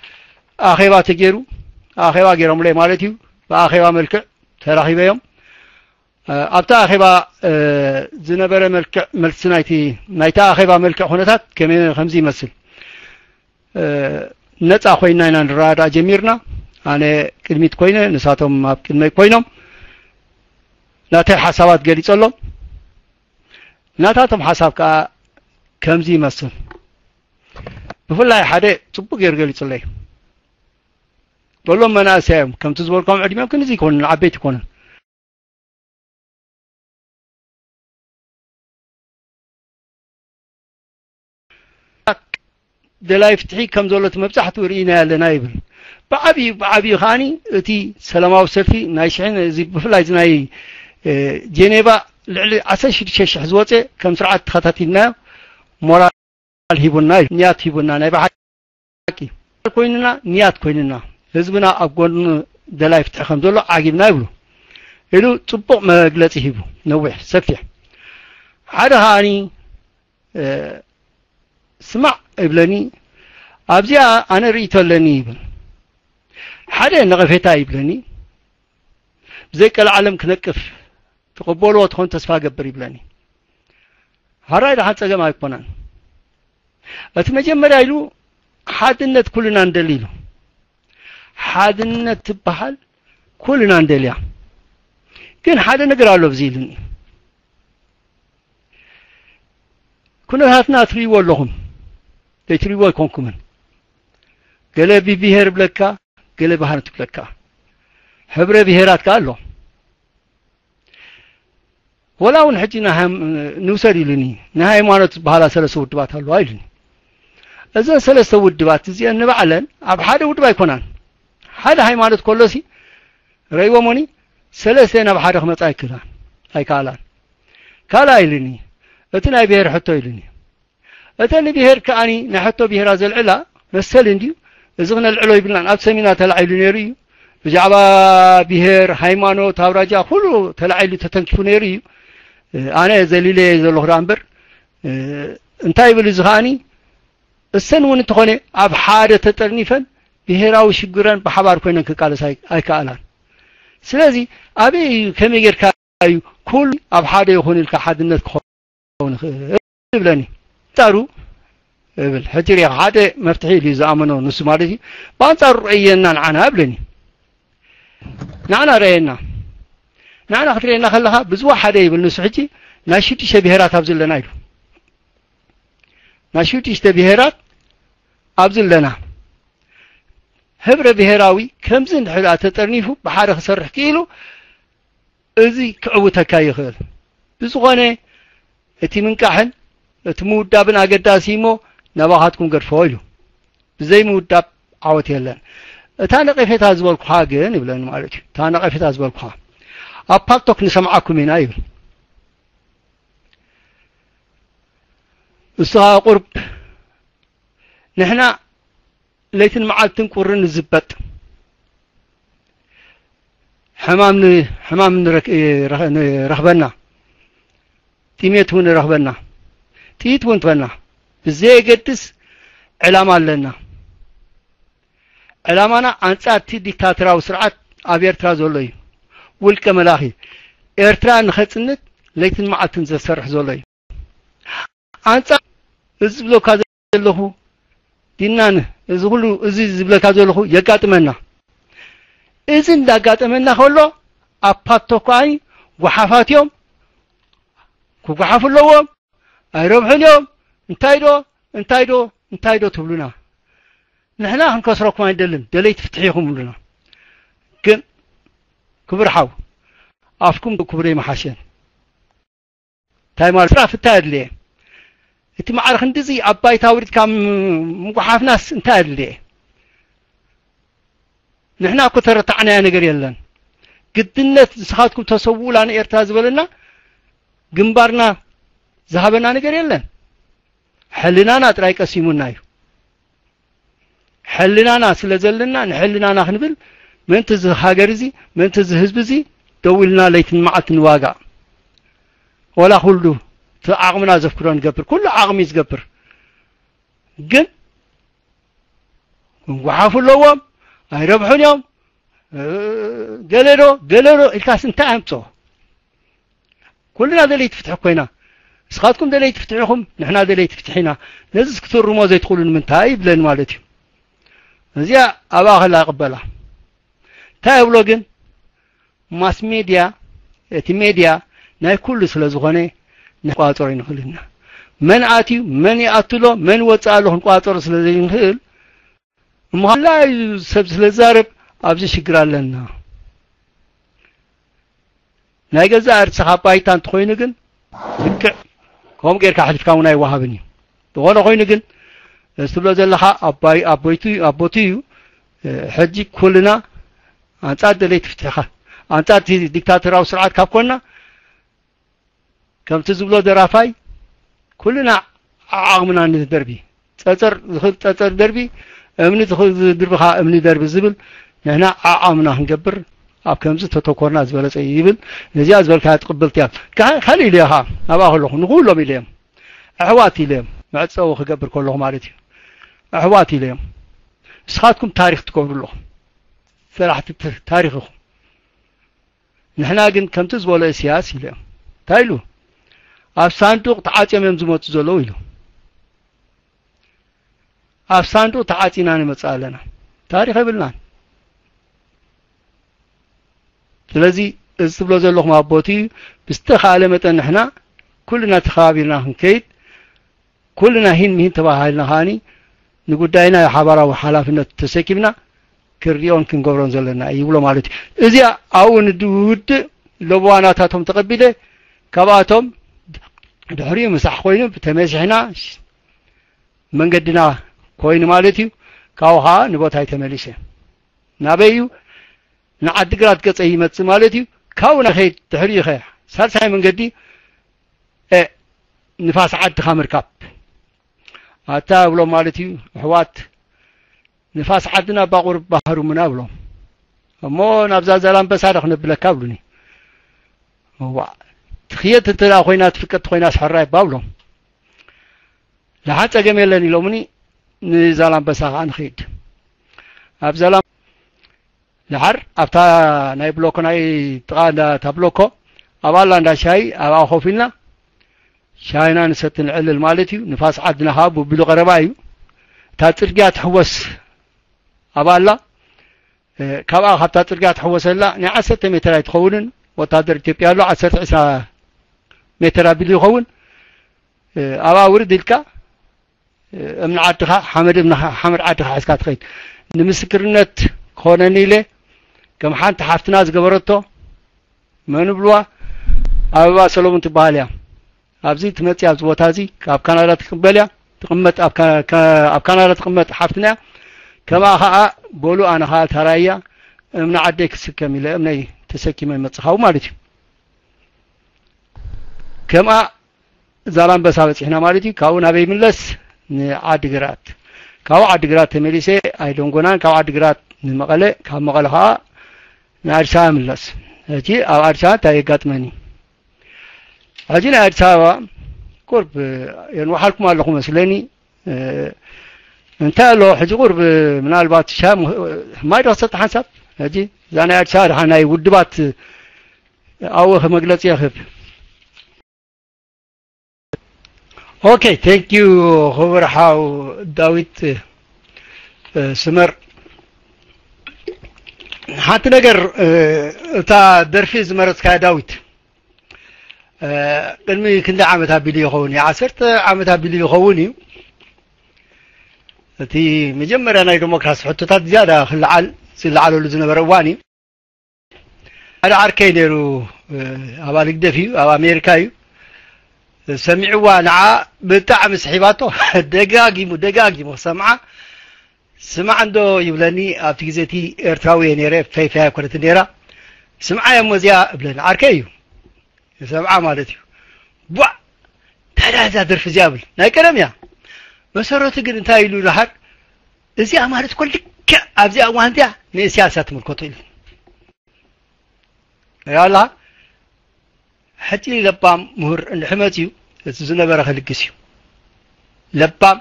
ኣኼባ ተገይሩ። ኣኼባ ገይሮምለይ ማለት እዩ። ብኣኼባ መልክዕ ተራኺበዮም። ኣብታ ኣኼባ ዝነበረ መልክዕ መልሲ ናይቲ ናይታ ኣኼባ መልክዕ ኩነታት ከመይ ከምዚ ይመስል። ነፃ ኮይና ኢና ንረዳዳእ ጀሚርና። ኣነ ቅድሚት ኮይነ ንሳቶም ኣብ ቅድመይ ኮይኖም ናተይ ሓሳባት ገሊፀሎም። ናታቶም ሓሳብ ከዓ ከምዚ ይመስል። ብፍላይ ሓደ ጽቡቕ ገይሩ ገሊጹለይ። በሎም መናእሰይ እዮም፣ ከምቲ ዝበልኳም ዕድሜኦም ክንዚ ይኮኑን፣ ዓበይቲ ይኮኑን። ደላይ ፍትሒ ከም ዘሎ እቲ መብዛሕትኡ ርኢና ኣለና ይብል። ብዓብዩ፣ ብዓብዩ ከዓኒ እቲ ሰላማዊ ሰልፊ ናይ ሽሕን፣ እዚ ብፍላይ እዚ ናይ፣ እ፣ ጄኔቫ ልዕሊ ዓሰርተ ሽዱሽተ ሽሕ ዝወፀ ከም ስርዓት ተኸታቲልናዮ ሞራል ሂቡና እዩ፣ ንያት ሂቡና፣ ናይ ብሓቂ ኮይንና፣ ንያት ኮይንና፣ ህዝብና ኣብ ጎኑ ደላይ ፍትሒ ከም ዘሎ ዓጊብና ይብሉ ኢሉ ጽቡቕ መግለጺ ሂቡ። ነዊሕ ሰፊሕ። ሓደ ከዓኒ፣ እ፣ ስማዕ ይብለኒ፣ ኣብዚኣ ኣነ ርእይቶ ኣለኒ ይብል። ሓደ ነቐፌታ ይብለኒ፣ ብዘይ ቀልዓለም ክነቅፍ ተቐበልዎ ትኾን ተስፋ ገብር ይብለኒ። ሓራይ ደሓን ጸገም ኣይኮነን። እቲ መጀመርያ ኢሉ ሓድነት ኩልና እንደሊ ኢሉ። ሓድነት ትበሃል ኩልና እንደልያ። ግን ሓደ ነገር ኣሎ ኣብዚ ኢሉኒ። ኩነታትና ትርእይዎ ኣለኹም። ዘይትርእይዎ ኣይኮንኩምን። ገለ ብብሄር ብለካ፣ ገለ ባህሪ ትብለካ። ሕብረ ብሄራት ከኣ ኣሎ። ወላ እውን ሕጂ ንሃም-፣ ንውሰድ ኢሉኒ። ንሃይማኖት ዝበሃላ ሰለስተ ውድባት ኣለዋ ኢሉኒ። እዘን ሰለስተ ውድባት እዚአን ንባዕለን ኣብ ሓደ ውድብ ኣይኮናን። ሓደ ሃይማኖት ከሎሲ ረእይዎሞኒ ሰለስተ ናብ ሓደ ክመጻ ኣይክእላን፣ ኣይከኣላን። ካልኣይ ኢሉኒ፣ እቲ ናይ ብሄር ሕቶ ኢሉኒ። እተን ብሄር ከኣኒ ናይ ሕቶ ብሄራ ዘልዕላ መሰል እንድዩ፣ እዚ ክነልዕሎ ይብልናን። ኣብ ሰሚናር ተላዒሉ ነይሩ እዩ። ብዛዕባ ብሄር፣ ሃይማኖት፣ ኣውራጃ ኩሉ ተላዒሉ ተተንኪፉ ነይሩ እዩ። ኣነ ዘሊለየ ዘለኹ ደኣ እምበር፣ እንታይ ይብል እዚ ከኣኒ፣ እሰን እውን እንተኾነ ኣብ ሓደ ተጠርኒፈን ብሄራዊ ሽግረን ብሓባር ኮይነን ክቃለሳ ኣይ-፣ ኣይከኣላን። ስለዚ ኣበይ እዩ፣ ከመይ ጌርካ እዩ ኩሉ ኣብ ሓደ ይኹን ኢልካ ሓድነት ክኸውን ይኽእል ይብለኒ። ኣንጻሩ እብል፣ ሕጂ ርኢኻ ሓደ መፍትሒ ኢሉ እዩ ዝኣመኖ ንሱ ማለት እዩ። ብኣንጻሩ ረእየና ንዓና እብለኒ። ንዓና ረእየና። ንዓና ክትርእየና ከለኻ ብዝዋ ሓደ ይብል ንሱ ሕጂ ናይ ሽዱሽተ ብሄራት ኣብዚ ኣለና ኢሉ። ናይ ሽዱሽተ ብሄራት ኣብዚ ኣለና። ህብረ ብሄራዊ ከምዚ እንድሕር ደኣ ተጠርኒፉ ብሓደ ክሰርሕ ክኢሉ እዚ ክዕውተካ ይኽእል። ብዝኾነ እቲ ምንቃሕን እቲ ምውዳብን ኣገዳሲ እሞ ናባኻትኩም ገድፎ ኢሉ። ብዘይ ምውዳብ ዓወት የለን። እታ ነቐፌታ ዝበልኩኻ ግን ይብለኒ ማለት እዩ። እታ ነቐፌታ ዝበልኩኻ ኣብ ፓልቶክ ንሰምዓኩም ኢና ይብል። እሱ ኸኣ ቁርብ ንሕና ለይትን መዓልትን ቁሪ ንዝበጥ፣ ሕማም ን-፣ ሕማም ንረክ-፣ ይረኸ-፣ ንረኽበና፣ ጥሜት እውን ይረኽበና፣ ጥይት እውን ትበና፣ ብዘየገድስ ዕላማ ኣለና። ዕላማና ኣንጻር እቲ ዲክታቶራዊ ስርዓት ኣብ ኤርትራ ዘሎ እዩ። ውልቀ መላኺ ኤርትራ ንኸጽንት ለይትን መዓልትን ዘሰርሕ ዘሎ እዩ። ኣንጻር እዚ ዝብለካ ዘለኹ ዲናን እዚ ኩሉ እዚ ዝብለካ ዘለኹ የጋጥመና። እዚ እንዳጋጠመና ከሎ ኣብ ፓቶ ከዓኒ ጓሓፋት እዮም፣ ክጓሓፉ ኣለዎም፣ ኣይረብሑን እዮም፣ እንታይ ዶ፣ እንታይ ዶ፣ እንታይ ዶ ትብሉና? ንሕና ክንከስረኩም ኣይንደልን፣ ደለይቲ ፍትሒ ኢኹም ብሉና። ግን ክቡር ሓው፣ ኣፍኩም ክቡር ይመሓሸን። እንታይ ማለት ስራፍ እንታይ ኣድልየ? እቲ ማዕረ ክንድዚ ኣብ ባይታ ኣውሪድካ ም-፣ ምጉሓፍናስ እንታይ ኣድልየ? ንሕና እኮ ተረታዕናዮ ነገር የለን። ግድነት ንስኻትኩም ተሰውኡላ ንኤርትራ ዝበለና ግንባርና ዝሃበና ነገር የለን። ሕልናና ጥራይ ቀሲሙና እዩ። ሕልናና ስለ ዘለና ንሕልናና ክንብል ምእንቲ እዚ ሃገር እዚ፣ ምእንቲ እዚ ህዝቢ እዚ ደው ኢልና ለይትን መዓልትን ንዋጋእ። ወላ ኩሉ እቲ ዓቕምና ዘፍቅዶ ንገብር፣ ኩሉ ዓቕሚ እዩ ዝገብር። ግን ክንጉሓፉ ኣለዎም፣ ኣይረብሑን እዮም፣ እ፣ ገለ ዶ፣ ገለ ዶ ኢልካስ እንታይ ኣምጽኦ? ኩልና ደለይቲ ፍትሒ ኮይና፣ ንስኻትኩም ደለይቲ ፍትሒ ኢኹም፣ ንሕና ደለይቲ ፍትሒ ኢና። ነዚስ ክትእርሞ ዘይትኽእሉ ንምንታይ ይብለኒ ማለት እዩ። እዚኣ ኣብኣ ከላ ይቕበላ። እንታይ እብሎ ግን፣ ማስ ሜድያ፣ እቲ ሜድያ ናይ ኩሉ ስለ ዝኾነ፣ ንቋጽሮ ይንኽእል ኢና። መን ኣትዩ፣ መን ይኣትሎ፣ መን ይወፅእ ኣሎ ክንቋፀሮ ስለ ዘይንኽእል፣ እሞ ካልኣይ ሰብ ስለ ዝዛረብ ኣብዚ ሽግር ኣለና። ናይ ገዛእ ርእስኻ ባይታ እንተኾይኑ ግን ልክዕ ከምኡ ጌርካ ኣሕሊፍካ እውን ኣይወሃብን እዩ። ዝኾነ ኮይኑ ግን እዚ ትብሎ ዘለኻ ኣባይ ኣቦይቱ ኣቦቱ እዩ። ሕጂ ኩልና ኣንጻር ደለይቲ ፍትሕኻ ኣንጻር እቲ ዲክታተራዊ ስርዓት ካብ ኮና ከምቲ ዝብሎ ደራፋይ ኩልና ዓቕምና ንደርቢ። ጸጸር ዝኽእል ጸጸር ደርቢ፣ እምኒ ዝኽእል ዝድርቢ ኸዓ እምኒ ደርቢ ዝብል ንሕና ዓቕምና ክንገብር ኣብ ከምዚ ተተኮርና ዝበለጸ እዩ ይብል። ነዚኣ ዝበልካያ ትቕብልቲ እያ። ካሊእ ኢለ ኸዓ ኣብኣ ከለኹ ንኹሎም ኢለ እዮም። ኣሕዋት ኢለ እዮም። መዕጸዊ ክገብር ከለኹ ማለት እዩ። ኣሕዋት ኢለ እዮም። ንስኻትኩም ታሪኽ ትገብሩ ኣለኹም። ሰራሕቲ ት- ታሪኽ ኢኹም። ንሕና ግን ከምቲ ዝበሎ ኢሳያስ ኢለ እዮም። እንታይ ኢሉ? ኣብ ሳንዱቕ ተዓጽዮም እዮም ዝመጹ ዘለዉ ኢሉ። ኣብ ሳንዱቕ ተዓጺና ንመጽእ ኣለና። ታሪኽ የብልናን። ስለዚ እዚ ትብሎ ዘለኹም ኣቦቲ ብዝተኻእለ መጠን ንሕና ኩልና ተኸባቢርና ክንከይድ ኩልና ሂን ምሂን ተባሃልና ከዓኒ ንጉዳይና ሓባራዊ ሓላፍነት ተሰኪምና ክንሪኦን ክንገብሮን ዘለና እዩ ይብሎ ማለት እዩ። እዚኣ ኣብኡ ንድውድእ ለበዋ ናታቶም ተቐቢለ ካብኣቶም ድሕሪኡ ምሳሕ ኮይኑ ተመሲሕና መንገድና ኮይኑ ማለት እዩ። ካብኡ ከዓ ንቦታይ ተመሊሰ ናበይ እዩ ንዓዲግራት ገጸ ይመጽእ ማለት እዩ። ካብኡ ንኸይድ ድሕሪኡ ኸ ሳልሳይ መንገዲ እ ንፋስ ዓድኻ ምርካብ ኣታ እብሎም ማለት እዩ። ኣሕዋት ንፋስ ዓድና ባቑር ባህሩምና እብሎም እሞ ናብዛ ዛላምበሳ ዶ ክነብለካ እብሉኒ። እዋ ትኽየት እንተ ደኣ ኮይና ትፍቀድ ኮይና ስሕራ ይባ እብሎም ደሓን ጸገም የለን ኢሎምኒ። ንዛላምበሳ ከዓ ንኸይድ ኣብ ዛላም ደሓር ኣብታ ናይ ብሎኮ ናይ ጥቓ እንዳ እታ ብሎኮ ኣብኣ ኣላ እንዳ ሻሂ ኣብኣ ኮፍ ኢልና ሻሂና ንሰቲ ንዕልል ማለት እዩ። ንፋስ ዓድና ከዓ ብቢሉ ቀረባ እዩ። እታ ጽርግያ ትሕወስ ኣብኣ ኣላ። እ፣ ካብኣ ካብታ ጽርግያ ትሕወሰላ ናይ ዓሰርተ ሜትር ኣይትኸውንን። ወታደር ኢትዮጵያ ኣሎ ዓሰርተ ዕስራ ሜትር ኣቢሉ ይኸውን። እ፣ ኣብኣ ውርድ ኢልካ እምኒ ዓድኻ ሓመድ እምኒ ሓመድ ዓድኻ ሒዝካ ትኸይድ። ንምስክርነት ክኾነኒ ኢለ ከም ሓንቲ ሓፍትና ዝገበረቶ መን ብልዋ ኣበባ ሰሎሙን ትበሃል እያ። ኣብዚ ትመጽእ ኣብዚ ቦታ እዚ ካብ ካናዳ ትቅበል እያ ትቅመጥ ኣብ ካ- ካ- ኣብ ካናዳ ትቅመጥ ሓፍትና እያ። ከምኣ ኸዓ በሉ ኣነ ኸዓ ታራያ እምኒ ዓደይ ክስከም ኢለ እምነይ ተሰኪመ ይመጽእ ኻው ማለት እዩ። ከምኣ ዛላምበሳ በጺሕና ማለት እዩ። ካብኡ ናበይ ይምለስ? ንዓዲግራት። ካብኡ ዓዲግራት ተመሊሰ ኣይደንጎናን፣ ካብ ዓዲግራት ንመቐለ፣ ካብ መቐለ ኸዓ ንኣዲስ ኣበባ ይምለስ። ሕጂ ኣብ ኣዲስ ኣበባ እንታይ የጋጥመኒ? ሕጂ ናይ ኣዲስ ኣበባ ቁርብ የንውሓልኩም ኣለኹ መስለኒ። እ፣ እንታይ ኣሎ ሕጂ ቁርብ ምናልባት ሻም ማይ ዶ ክሰጥ ሓንሳብ? ሕጂ እዛ ናይ ኣዲስ ኣበባ ድሓ ናይ ውድባት ኣብኡ መግለጺ የኽብ። ኦኬ፣ ቴንክ ዩ ክቡር ሓው ዳዊት፣ እ፣ ስመር። ሓንቲ ነገር፣ እ፣ እታ ደርፊ ዝመረጽካያ ዳዊት፣ እ፣ ቅድሚ ክንደይ ዓመት ኣቢሉ ይኸውን? የ ዓሰርተ ዓመት ኣቢሉ ይኸውን እዩ። እቲ መጀመርያ ናይ ዲሞክራሲ ሕቶታት ዝያዳ ክለዓል ዝለዓለሉ ዝነበረ እዋን እዩ። ሓደ ዓርከይ ነይሩ፣ እ፣ ኣባል ህግደፍ እዩ፣ ኣብ ኣሜሪካ እዩ። ሰሚዕዋ ንዓ ብጣዕሚ ስሒባቶ። ደጋጊሙ ደጋጊሙ ክሰምዓ። ስማዕ እንዶ ይብለኒ። ኣብቲ ግዜ እቲ ኤርትራዊ እየ ነይረ፣ ፈይፈይ ኣይኮነትን ነይራ። ስምዓ እሞ እዚኣ እብለኒ፣ ዓርከይ እዩ። ሰብዓ ማለት እዩ። ቧዕ! እንታይ ደኣ እዛ ደርፊ እዚኣ እብል። ናይ ቀደም እያ። መሰረቱ ግን እንታይ ኢሉ ደሓር፣ እዚኣ ማለት እኮ ልክዕ ኣብዚኣ እዋን እዚኣ ንእስያስ እያ ትምልከቶ ኢሉ። ሪኣ ኣለኻ? ሕጂ ለባም ምሁር እንድሕር መፅዩ፣ እቲ ዝነበረ ክልግስ እዩ። ለባም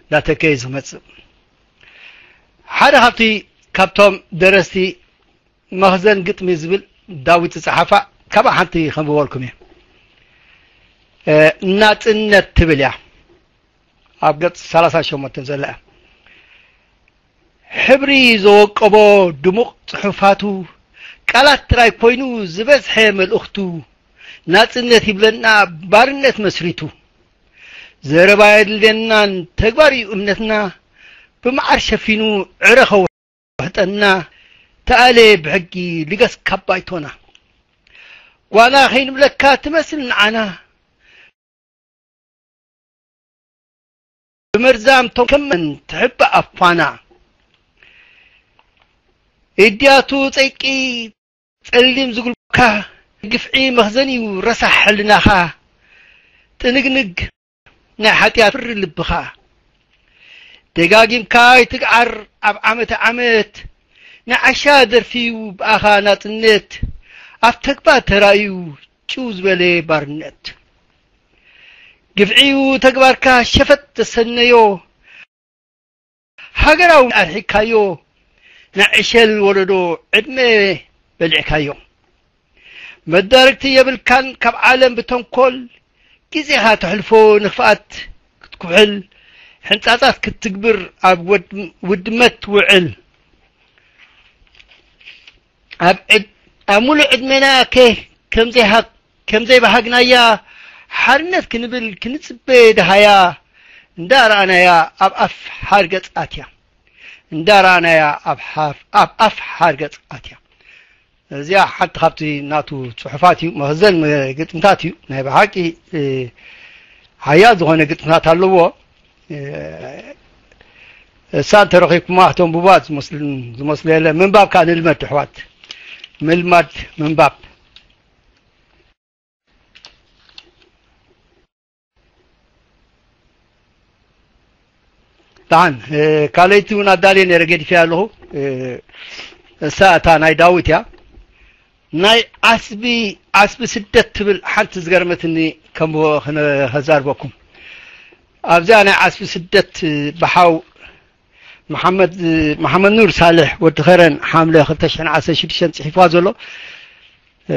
እናተከየ ዝመፅእ። ሓደ ካብቲ፣ ካብቶም ደረስቲ መኽዘን ግጥሚ ዝብል ዳዊት ዝጸሓፋ፣ ካብኣ ሓንቲ ከንብበልኩም እየ። እ፣ ናጽነት ትብል እያ። ኣብ ገጽ ሰላሳ ሸሞንተ ዘላ እያ። ሕብሪ ዘወቀቦ ድሙቕ ጽሑፋቱ፣ ቃላት ጥራይ ኮይኑ ዝበዝሐ መልእኽቱ፣ ናጽነት ይብለና ባርነት መስሪቱ። ዘረባ የድልየናን፣ ተግባር እዩ እምነትና። ብመዓር ሸፊኑ ዕረ ከውሕጠና፣ ተኣለ ብሕጊ ልገስ ካብ ባይቶና። ጓና ከይንብለካ ትመስል ንዓና፣ ብመርዛም ቶም ከመን ትሕባእ ኣፋና። እድያቱ ጸይቂ ጸሊም ዝጉልካ፣ ግፍዒ መኽዘን እዩ ረሳሕ ሕልናኻ። ጥንግንግ ናይ ሓጢኣት ፍሪ ልብኻ። ደጋጊምካ ይትግዓር ኣብ ዓመተ ዓመት፣ ንዓሻ ደርፊ እዩ ብኣኻ ናጽነት። ኣብ ተግባር ተራእዩ ጭው ዝበለ ባርነት። ግፍዒ እዩ ተግባርካ ሸፈጥ ዘሰነዮ፣ ሃገራዊ ኣርሒካዮ፣ ናይ ዕሸል ወለዶ ዕድመ በሊዕካዮ። መዳርግቲ የብልካን ካብ ዓለም ብተንኮል፣ ግዜኻ ተሕልፎ ንኽፍኣት ክትኩሕል፣ ሕንጻጻት ክትትግብር ኣብ ወድ-፣ ውድመት ትውዕል። ኣብ ዕድ-፣ ኣብ ሙሉእ ዕድሜና ከ-፣ ከም ዘይሃ-፣ ከም ዘይበሃግናያ፣ ሓርነት ክንብል ክንጽበ ደሃያ፣ እንዳ ረኣናያ ኣብ ኣፍ ሓርገጽ ኣትያ። እንዳ ረኣናያ ኣብ ሓፍ-፣ ኣብ ኣፍ ሓርገጽ ኣትያ። እዚኣ ሓንቲ ካብቲ ናቱ ጽሑፋት እዩ፣ መኽዘን ግጥምታት እዩ። ናይ ብሓቂ፣ እ፣ ሓያል ዝኾነ ግጥምታት ኣለዎ። እ፣ እሳ እንተረኺብኩማ ክተንብቧ ዝመስል-፣ ዝመስሎ የለ። ምንባብ ከኣ ንልመድ ኣሕዋት። ምልማድ ምንባብ። ደሓን፣ እ፣ ካልኣይቲ እውን ኣዳልየ ነይረ፣ ገዲፈያ ኣለኹ። እ፣ እሳ እታ ናይ ዳዊት እያ። ናይ ዓስቢ፣ ዓስቢ ስደት ትብል ሓንቲ ዝገርመትኒ ከም ክነ-፣ ከዛርበኩም። ኣብዚኣ ናይ ዓስቢ ስደት ብሓው መሓመድ፣ መሓመድ ኑር ሳልሕ ወዲ ኸረን ሓምለ ክልተ ሽሕን ዓሰርተ ሽዱሽተን ጽሒፍዋ ዘሎ፣ እ፣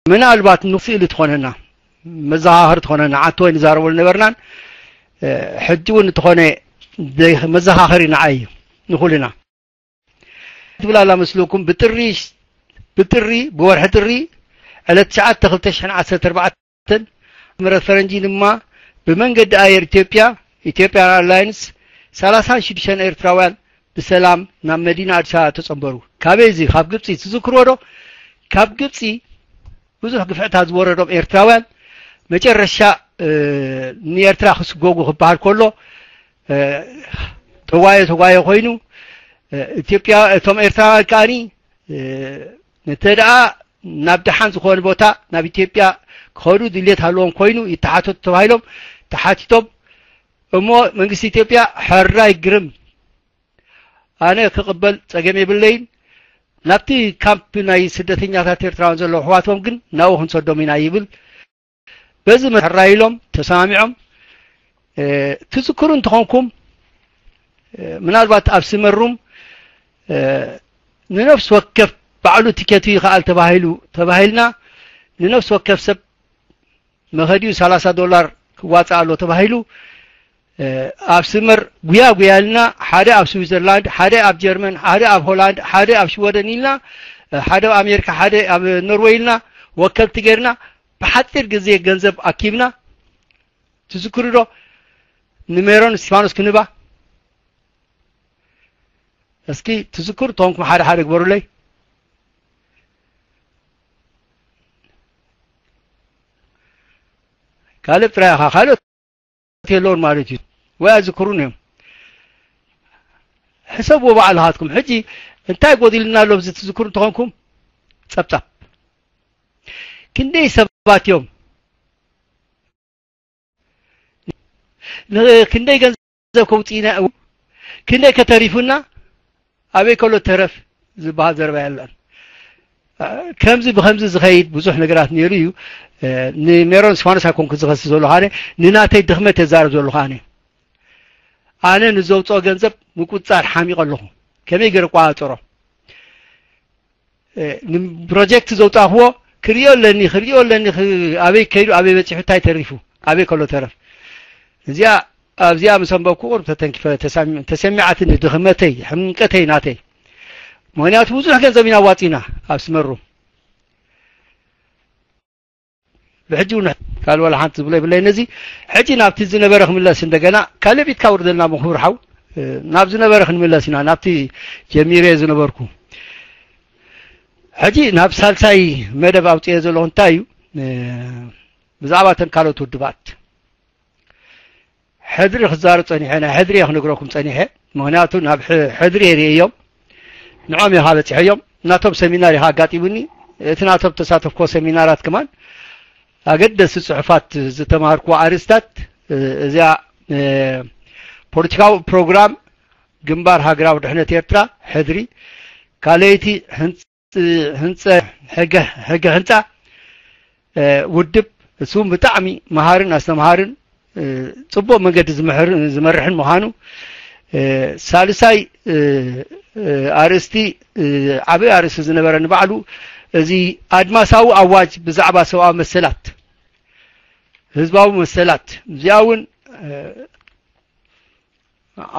ምናልባት ንስእሊ ትኾነና፣ መዘኻኸሪ ትኾነና፣ ዓንተ ወይ ንዛረበሉ ነበርናን፣ እ፣ ሕጂ እውን እንተኾነ ዘይ-፣ መዘኻኸሪ ንዓይ እዩ፣ ንኹልና። ትብል ኣላ መስለኩም፣ ብጥሪ፣ ብጥሪ፣ ብወርሒ ጥሪ፣ ዕለት ትሽዓተ ክልተ ሽሕን ዓሰርተ ኣርባዕተን፣ ምረት ፈረንጂ ድማ ብመንገዲ ኣየር ኢትዮጵያ፣ ኢትዮጵያን ኣርላይንስ፣ ሰላሳን ሽዱሽተን ኤርትራውያን ብሰላም ናብ መዲና ኣዲስ ኣበባ ተጸንበሩ። ካበይ እዚ? ካብ ግብጺ። ትዝክርዎ ዶ? ካብ ግብጺ ብዙሕ ግፍዕታት ዝወረዶም ኤርትራውያን መጨረሻ፣ እ፣ ንኤርትራ ክስጎጉ ክበሃል ከሎ፣ እ፣ ተጓየ ተጓየ ኮይኑ፣ እ፣ ኢትዮጵያ፣ እቶም ኤርትራውያን ከኣኒ፣ እ፣ እንተ ደኣ ናብ ደሓን ዝኾነ ቦታ ናብ ኢትዮጵያ ክኸዱ ድልየት ሃለዎም ኮይኑ ይተሓተቱ ተባሂሎም ተሓቲቶም፣ እሞ መንግስቲ ኢትዮጵያ ሕራይ ግርም፣ ኣነ ክቕበል ጸገም የብለይን። ናብቲ ካምፕ ናይ ስደተኛታት ኤርትራውያን ዘለዉ ኣሕዋቶም ግን ናብኡ ክንሰዶም ኢና ይብል። በዚ መሰረት ሕራይ ኢሎም ተሰማሚዖም። እ፣ ትዝክሩ እንተኾንኩም፣ እ፣ ምናልባት ኣብ ስመሩም፣ እ፣ ንነፍሲ ወከፍ ባዕሉ ቲኬቱ ይኸኣል ተባሂሉ፣ ተባሂልና፣ ንነፍሲ ወከፍ ሰብ መኸዲኡ ሰላሳ ዶላር ክዋጽእ ኣሎ ተባሂሉ፣ እ፣ ኣብ ስመር ጉያ ጉያ ኢልና፣ ሓደ ኣብ ስዊዘርላንድ፣ ሓደ ኣብ ጀርመን፣ ሓደ ኣብ ሆላንድ፣ ሓደ ኣብ ሽወደን ኢልና፣ እ፣ ሓደ ኣብ ኣሜሪካ፣ ሓደ ኣብ ኖርወይ ኢልና፣ ወከልቲ ጌርና፣ ብሓጺር ግዜ ገንዘብ ኣኪብና። ትዝክሩ ዶ? ንሜሮን እስቲፋኖስ ክንባ። እስኪ ትዝክሩ ተኾንኩም ሓደ ሓደ ግበሩለይ። ካልብ ጥራይ ኢኻ፣ ካልኦት የለውን ማለት እዩ። ወይ ኣይዝክሩን እዮም። ሕሰብዎ ባዕልኻትኩም። ሕጂ እንታይ ጎዲልና ኣሎ፣ እዚ ትዝክሩ እንተኾንኩም ጸብጻብ። ክንደይ ሰባት እዮም፣ ን-፣ ክንደይ ገንዘብ ከውጽኢና፣ ክንደይ ከተሪፉና፣ ኣበይ ከሎ ተረፍ ዝበሃል ዘረባ የለን። ከምዚ ብኸምዚ ዝኸይድ ብዙሕ ነገራት ነይሩ እዩ። ንሜሮን እስፋኖስ ኣይኮንኩ ዝኸሲ ዘለኹ ኣነ፣ ንናተይ ድኽመት የዛረብ ዘለኹ ኣነ። ኣነ ንዘውፅኦ ገንዘብ ምቁፅፃር ሓሚቐ ኣለኹ። ከመይ ገይረ እቋፃፀሮ? እ፣ ንፕሮጀክት ዘውፃእኽዎ ክሪኦ ኣለኒ፣ ክሪኦ ኣለኒ፣ ክ-፣ ኣበይ ከይዱ፣ ኣበይ በፂሑ፣ እንታይ ተሪፉ፣ ኣበይ ከሎ ተረፍ። እዚኣ፣ ኣብዚኣ ምስ ኣንበብኩ ቁሩብ ተተንኪፈ፣ ተሳሚ-፣ ተሰሚዓትኒ ድኽመተይ፣ ሕምቀተይ ናተይ። ምኽንያቱ ብዙሕ ገንዘብ ኢና ኣዋፂና ኣብ ስመሩ። ብሕጂ እውን ካልእ ዋላ ሓንቲ ዝብሎ የብለይ። ነዚ ሕጂ ናብቲ ዝነበረ ክምለስ፣ እንደገና ካልእ ቢትካ ውርደልና፣ ምኽቡር ሓው፣ ናብ ዝነበረ ክንምለስ ኢና፣ ናብቲ ጀሚረ ዝነበርኩ። ሕጂ ናብ ሳልሳይ መደብ ኣውፅኤ ዘለኹ እንታይ እዩ? ብዛዕባ እተን ካልኦት ውድባት ሕድሪ ክዛረብ ጸኒሐ፣ ናይ ሕድሪ እየ ክነግረኩም ጸኒሐ። ምኽንያቱ ናብ ሕ-፣ ሕድሪ እየ ርእዮም፣ ንዖም እየ በጺሐዮም። ናቶም ሰሚናር እየ ኣጋጢሙኒ። እቲ ናቶም ተሳተፍኮ ሰሚናራት ከማን ኣገደስቲ ጽሑፋት ዝተማሃርኩዎ ኣርእስታት፣ እ፣ እዚኣ፣ እ፣ ፖለቲካዊ ፕሮግራም ግንባር ሃገራዊ ድሕነት ኤርትራ፣ ሕድሪ፣ ካልኣይቲ ህንጽ-፣ ህንጸ-፣ ሕገ፣ ሕገ ህንጻ፣ እ፣ ውድብ፣ እሱ እውን ብጣዕሚ መሃርን ኣስተምሃርን፣ እ፣ ጽቡቕ መንገዲ ዝምሕር-፣ ዝመርሕን ምዃኑ፣ እ፣ ሳልሳይ፣ እ፣ እ፣ ኣርእስቲ፣ እ፣ ዓቢ ኣርእስቲ ዝነበረ ንባዕሉ፣ እዚ ኣድማሳዊ ኣዋጅ ብዛዕባ ሰብኣዊ መሰላት፣ ህዝባዊ መሰላት፣ እዚኣ እውን፣ እ፣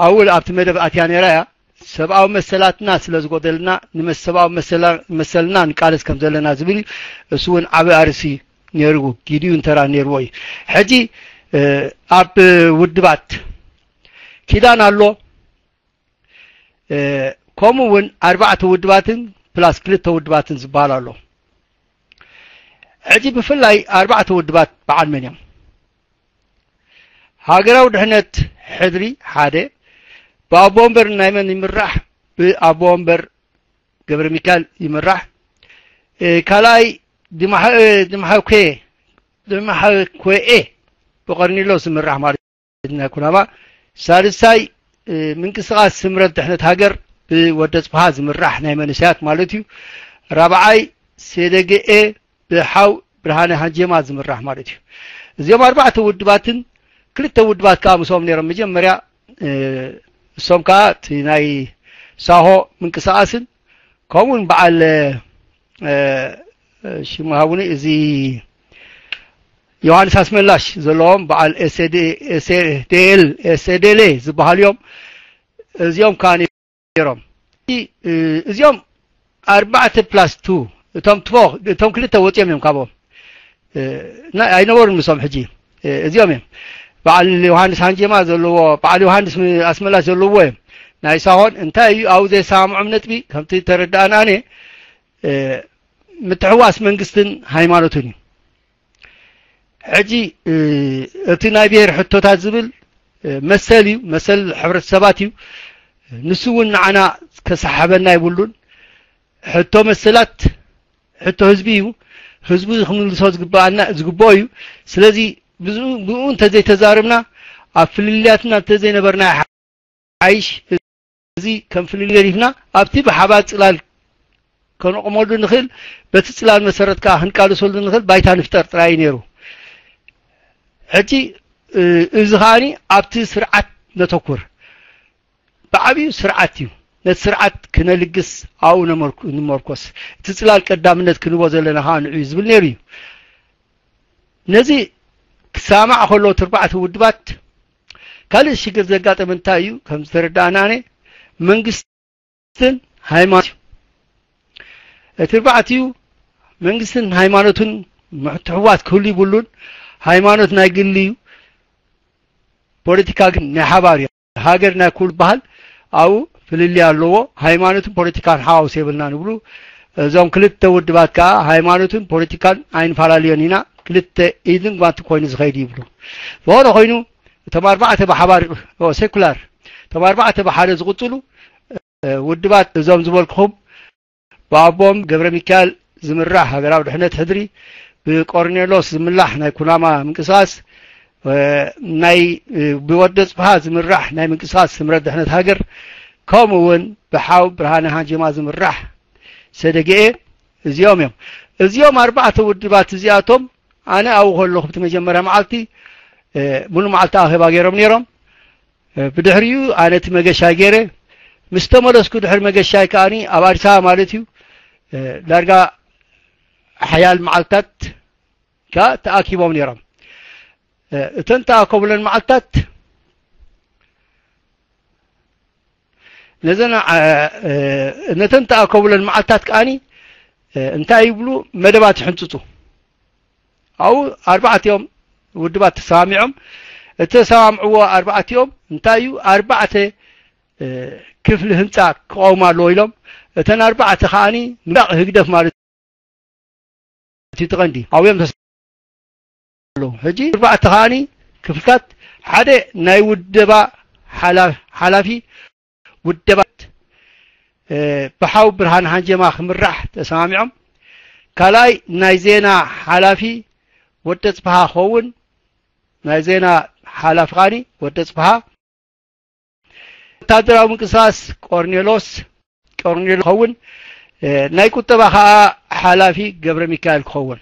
ኣብኡ ኣብቲ መደብ ኣትያ ነይራ እያ። ሰብኣዊ መሰላትና ስለ ዝጎደልና፣ ንመስ-፣ ሰብኣዊ መሰላ-፣ መሰልና ንቃለስ ከም ዘለና ዝብል እዩ። እሱ እውን ዓቢ ኣርእሲ ነይርዎ፣ ግዲኡ እንተራ ነይርዎ እዩ። ሕጂ፣ እ፣ ኣብ ውድባት ኪዳን ኣሎ፣ እ፣ ከምኡ እውን ኣርባዕተ ውድባትን ፕላስ ክልተ ውድባትን ዝበሃል ኣሎ። ሕጂ ብፍላይ ኣርባዕተ ውድባት በዓል መን እዮም? ሃገራዊ ድሕነት ሕድሪ ሓደ፣ ብኣቦ ወንበር ናይ መን ይምራሕ? ብኣቦ ወንበር ገብረ ሚካኤል ይምራሕ። እ፣ ካልኣይ ድማሐ-፣ እ፣ ድማሐኮ-፣ ድማሐኮኤ ብቆርኔሎስ ዝምራሕ ማለት ናይ ኩናማ። ሳልሳይ፣ እ፣ ምንቅስቃስ ስምረት ድሕነት ሃገር ብወዲ ኣጽብሃ ዝምራሕ ናይ መንእሰያት ማለት እዩ። ራብዓይ ሴደግኤ ብሓው ብርሃነ ሃንጀማ ዝምራሕ ማለት እዩ። እዚኦም ኣርባዕተ ውድባትን ክልተ ውድባት ከኣ ምስኦም ነይሮም። መጀመርያ፣ እ፣ እሶም ከኣ እቲ ናይ ሳሆ ምንቅስቃስን ከምኡውን በዓል፣ እ፣ እ፣ ሽሙ ሃቡኒ፣ እዚ ዮሃንስ ኣስመላሽ ዘለዎም በዓል ኤስ ኤ ዲ፣ ኤስ ኤ ዲ ኤል፣ ኤስ ኤ ዲ ኤል ኤ ዝበሃሉ እዮም። እዚኦም ከኣ ነይሮም። እ፣ እዚኦም ኣርባዕተ ፕላስ ቱ፣ እቶም ትፎ-፣ እቶም ክልተ ወፂኦም እዮም ካብኦም። እ፣ ና-፣ ኣይነበሩን ምስኦም ሕጂ። እ፣ እዚኦም እዮም። በዓል ዮሃንስ ሃንጀማ ዘለዎ፣ በዓል ዮሃንስ ም-፣ ኣስመላሽ ዘለዎ እዮም። ናይ ሳሆን እንታይ እዩ ኣብኡ ዘይሰማምዖም ነጥቢ፣ ከምቲ ተረዳእና ኣነ፣ እ፣ ምትሕዋስ መንግስትን ሃይማኖትን እዩ። ሕጂ፣ እ፣ እቲ ናይ ብሔር ሕቶታት ዝብል፣ እ፣ መሰል እዩ፣ መሰል ሕብረተሰባት እዩ። ንሱ እውን ንዓና ከሰሓበና የብሉን። ሕቶ መሰላት፣ ሕቶ ህዝቢ እዩ። ህዝቡ ክምልሶ ዝግብኣና፣ ዝግብኦ እዩ። ስለዚ ብዝኡ-፣ ብኡ እንተዘይተዛርብና፣ ኣብ ፍልልያትና እንተዘይነበርና ይሓይሽ። እዚ ከም ፍልልይ ገዲፍና ኣብቲ ብሓባር ጽላል ከነቑመሉ ንኽእል፣ በቲ ጽላል መሰረት ከኣ ክንቃለሰሉ ንኽእል ባይታ ንፍጠር ጥራይ እዩ ነይሩ። ሕጂ፣ እ፣ እዚ ከኣኒ ኣብቲ ስርዓት ነተኩር። ብዓቢኡ ስርዓት እዩ። ነቲ ስርዓት ክነልግስ ኣብኡ ነመርኩ-፣ ንመርኮስ። እቲ ጽላል ቀዳምነት ክንቦ ዘለና ከኣ ንዑ እዩ ዝብል ነይሩ እዩ። ነዚ ክሰማዕ ከሎ እቲ ኣርባዕተ ውድባት ካልእ ሽግር ዘጋጠመ እንታይ እዩ? ከም ዝተረዳእና ኣነ መንግስትን ሃይማኖት እዩ። እቲ ኣርባዕቲኡ መንግስትን ሃይማኖትን ምትሕውዋስ ክህሉ ይብሉን። ሃይማኖት ናይ ግሊ እዩ፣ ፖለቲካ ግን ናይ ሓባር እዩ። ሃገር ናይ ኩሉ በሃል ኣብኡ ፍልልይ ኣለዎ። ሃይማኖትን ፖለቲካን ሓዋውስ የብልና ንብሉ። እዞም ክልተ ውድባት ከኣ ሃይማኖትን ፖለቲካን ኣይንፈላለዮን ኢና፣ ክልተ ኢድን ጓንትን ኮይኑ ዝኸይድ ይብሉ። ዝኾነ ኮይኑ እቶም ኣርባዕተ ብሓባር፣ ኦ፣ ሴኩላር፣ እቶም ኣርባዕተ ብሓደ ዝቕጽሉ፣ እ፣ ውድባት እዞም ዝበልኩኹም ብኣቦም ገብረ ሚካኤል ዝምራሕ ሃገራዊ ድሕነት ሕድሪ፣ ብቆርኔሎስ ዝምላሕ ናይ ኩናማ ምንቅስቃስ፣ እ፣ ናይ፣ እ፣ ብወዲ ኣጽብሃ ዝምራሕ ናይ ምንቅስቃስ ስምረት ድሕነት ሃገር፣ ከምኡ እውን ብሓው ብርሃነ ሃንጀማ ዝምራሕ ሰደግኤ፣ እዚኦም እዮም። እዚኦም ኣርባዕተ ውድባት እዚኣቶም ኣነ ኣብኡ ከለኹ፣ ብቲ መጀመርያ መዓልቲ፣ እ፣ ሙሉ መዓልቲ ኣኼባ ገይሮም ነይሮም። እ፣ ብድሕሪኡ ኣነ እቲ መገሻይ ገይረ፣ ምስ ተመለስኩ ድሕሪ መገሻይ ከኣኒ ኣብ ኣዲስ ኣበባ ማለት እዩ፣ እ፣ ዳርጋ ሓያል መዓልታት ከኣ ተኣኪቦም ነይሮም። እ፣ እተን ተኣከቡለን መዓልታት፣ ነዘን፣ እ፣ እ፣ ነተን ተኣከቡለን መዓልታት ከኣኒ፣ እ፣ እንታይ ይብሉ? መደባት ይሕንጽጹ። ኣብኡ ኣርባዕቲኦም ውድባት ተሰማሚዖም። እቲ ተሰማምዕዎ ኣርባዕቲኦም እንታይ እዩ? ኣርባዕተ ክፍሊ ህንፃ ክቐውም ኣለዎ ኢሎም። እተን ኣርባዕተ ከዓኒ ምራቕ ህግደፍ ማለት እዩ። እቲ ቀንዲ ኣብዮም ተስ ኣለዉ። ሕጂ ኣርባዕተ ከዓኒ ክፍልታት ሓደ ናይ ውደባ ሓላፊ ውደባት ብሓው ብርሃን ሃንጀማ ክምራሕ ተሰማሚዖም። ካልኣይ ናይ ዜና ሓላፊ ወደ ጽብሃ ኸውን። ናይ ዜና ሓላፊ ኻኒ ወደ ጽብሃ። ወታደራዊ ምንቅስቃስ ቆርኔሎስ ቆርኔሎ ክኸውን። ናይ ቁጠባ ከዓ ሓላፊ ገብረ ሚካኤል ክኸውን።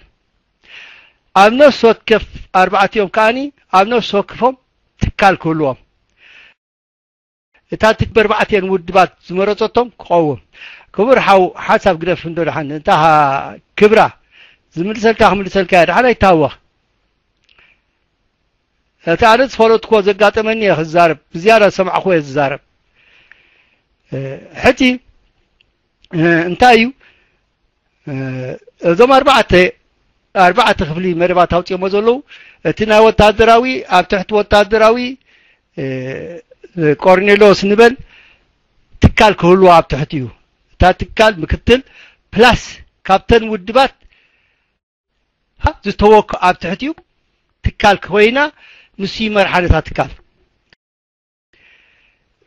ኣብ ነፍሲ ወከፍ ኣርባዕቲኦም ከዓኒ ኣብ ነፍሲ ወከፎም ትካል ክህልዎም። እታ ትግበር ኣርባዕቲኤን ውድባት ዝመረጸቶም ክቐውም። ክቡር ሓው ሓሳብ ግደፍ እንዶ ደሓን እንታ ክብራ ዝምልሰልካ ክምልሰልካ እያ ደሓን ኣይታወኽ። እቲ ኣነ ዝፈለጥኩዎ ዘጋጠመኒ እየ ክዛረብ ብዝያዳ ዝሰማዕኩዎ እየ ዝዛረብ። ሕጂ እንታይ እዩ እዞም ኣርባዕተ ኣርባዕተ ክፍሊ መደባት ኣውፅኦሞ ዘለዉ እቲ ናይ ወታደራዊ ኣብ ትሕቲ ወታደራዊ ቆርኔሎስ ንበል ትካል ክህልዎ ኣብ ትሕቲ እዩ። እታ ትካል ምክትል ፕላስ ካብተን ውድባት ዝተወከ ኣብ ትሕቲ እዩ ትካል ኮይና ንሱ ይመርሓ ነታ ትካል።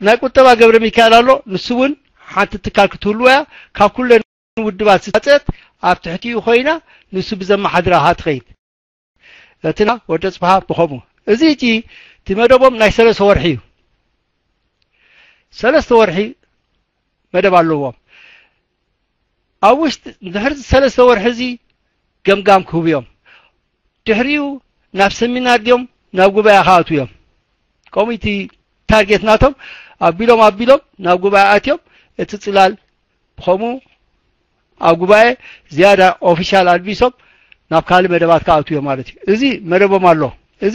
ናይ ቁጠባ ገብረ ሚካኤል ኣሎ። ንሱ እውን ሓንቲ ትካል ክትህልዎ እያ። ካብ ኩለን ውድባት ዝመፀት ኣብ ትሕቲኡ ኮይና ንሱ ብዘመሓድራ እኻ ትኸይድ። እትና ወደ ፅብሃ ብኸምኡ እዚ እቲ መደቦም ናይ ሰለስተ ወርሒ እዩ። ሰለስተ ወርሒ መደብ ኣለዎም። ኣብ ውሽጢ ድሕሪ ሰለስተ ወርሒ እዚ ገምጋም ክህቡ እዮም። ድሕሪኡ ናብ ሰሚናር ድዮም ናብ ጉባኤ ክኣትዉ እዮም። ከምኡ እቲ ታርጌት ናቶም ኣቢሎም ኣቢሎም ናብ ጉባኤ ኣትዮም እቲ ፅላል ብኸምኡ ኣብ ጉባኤ ዝያዳ ኦፊሻል ኣልቢሶም ናብ ካልእ መደባት ክኣትዉ እዮም ማለት እዩ። እዚ መደቦም ኣሎ። እዚ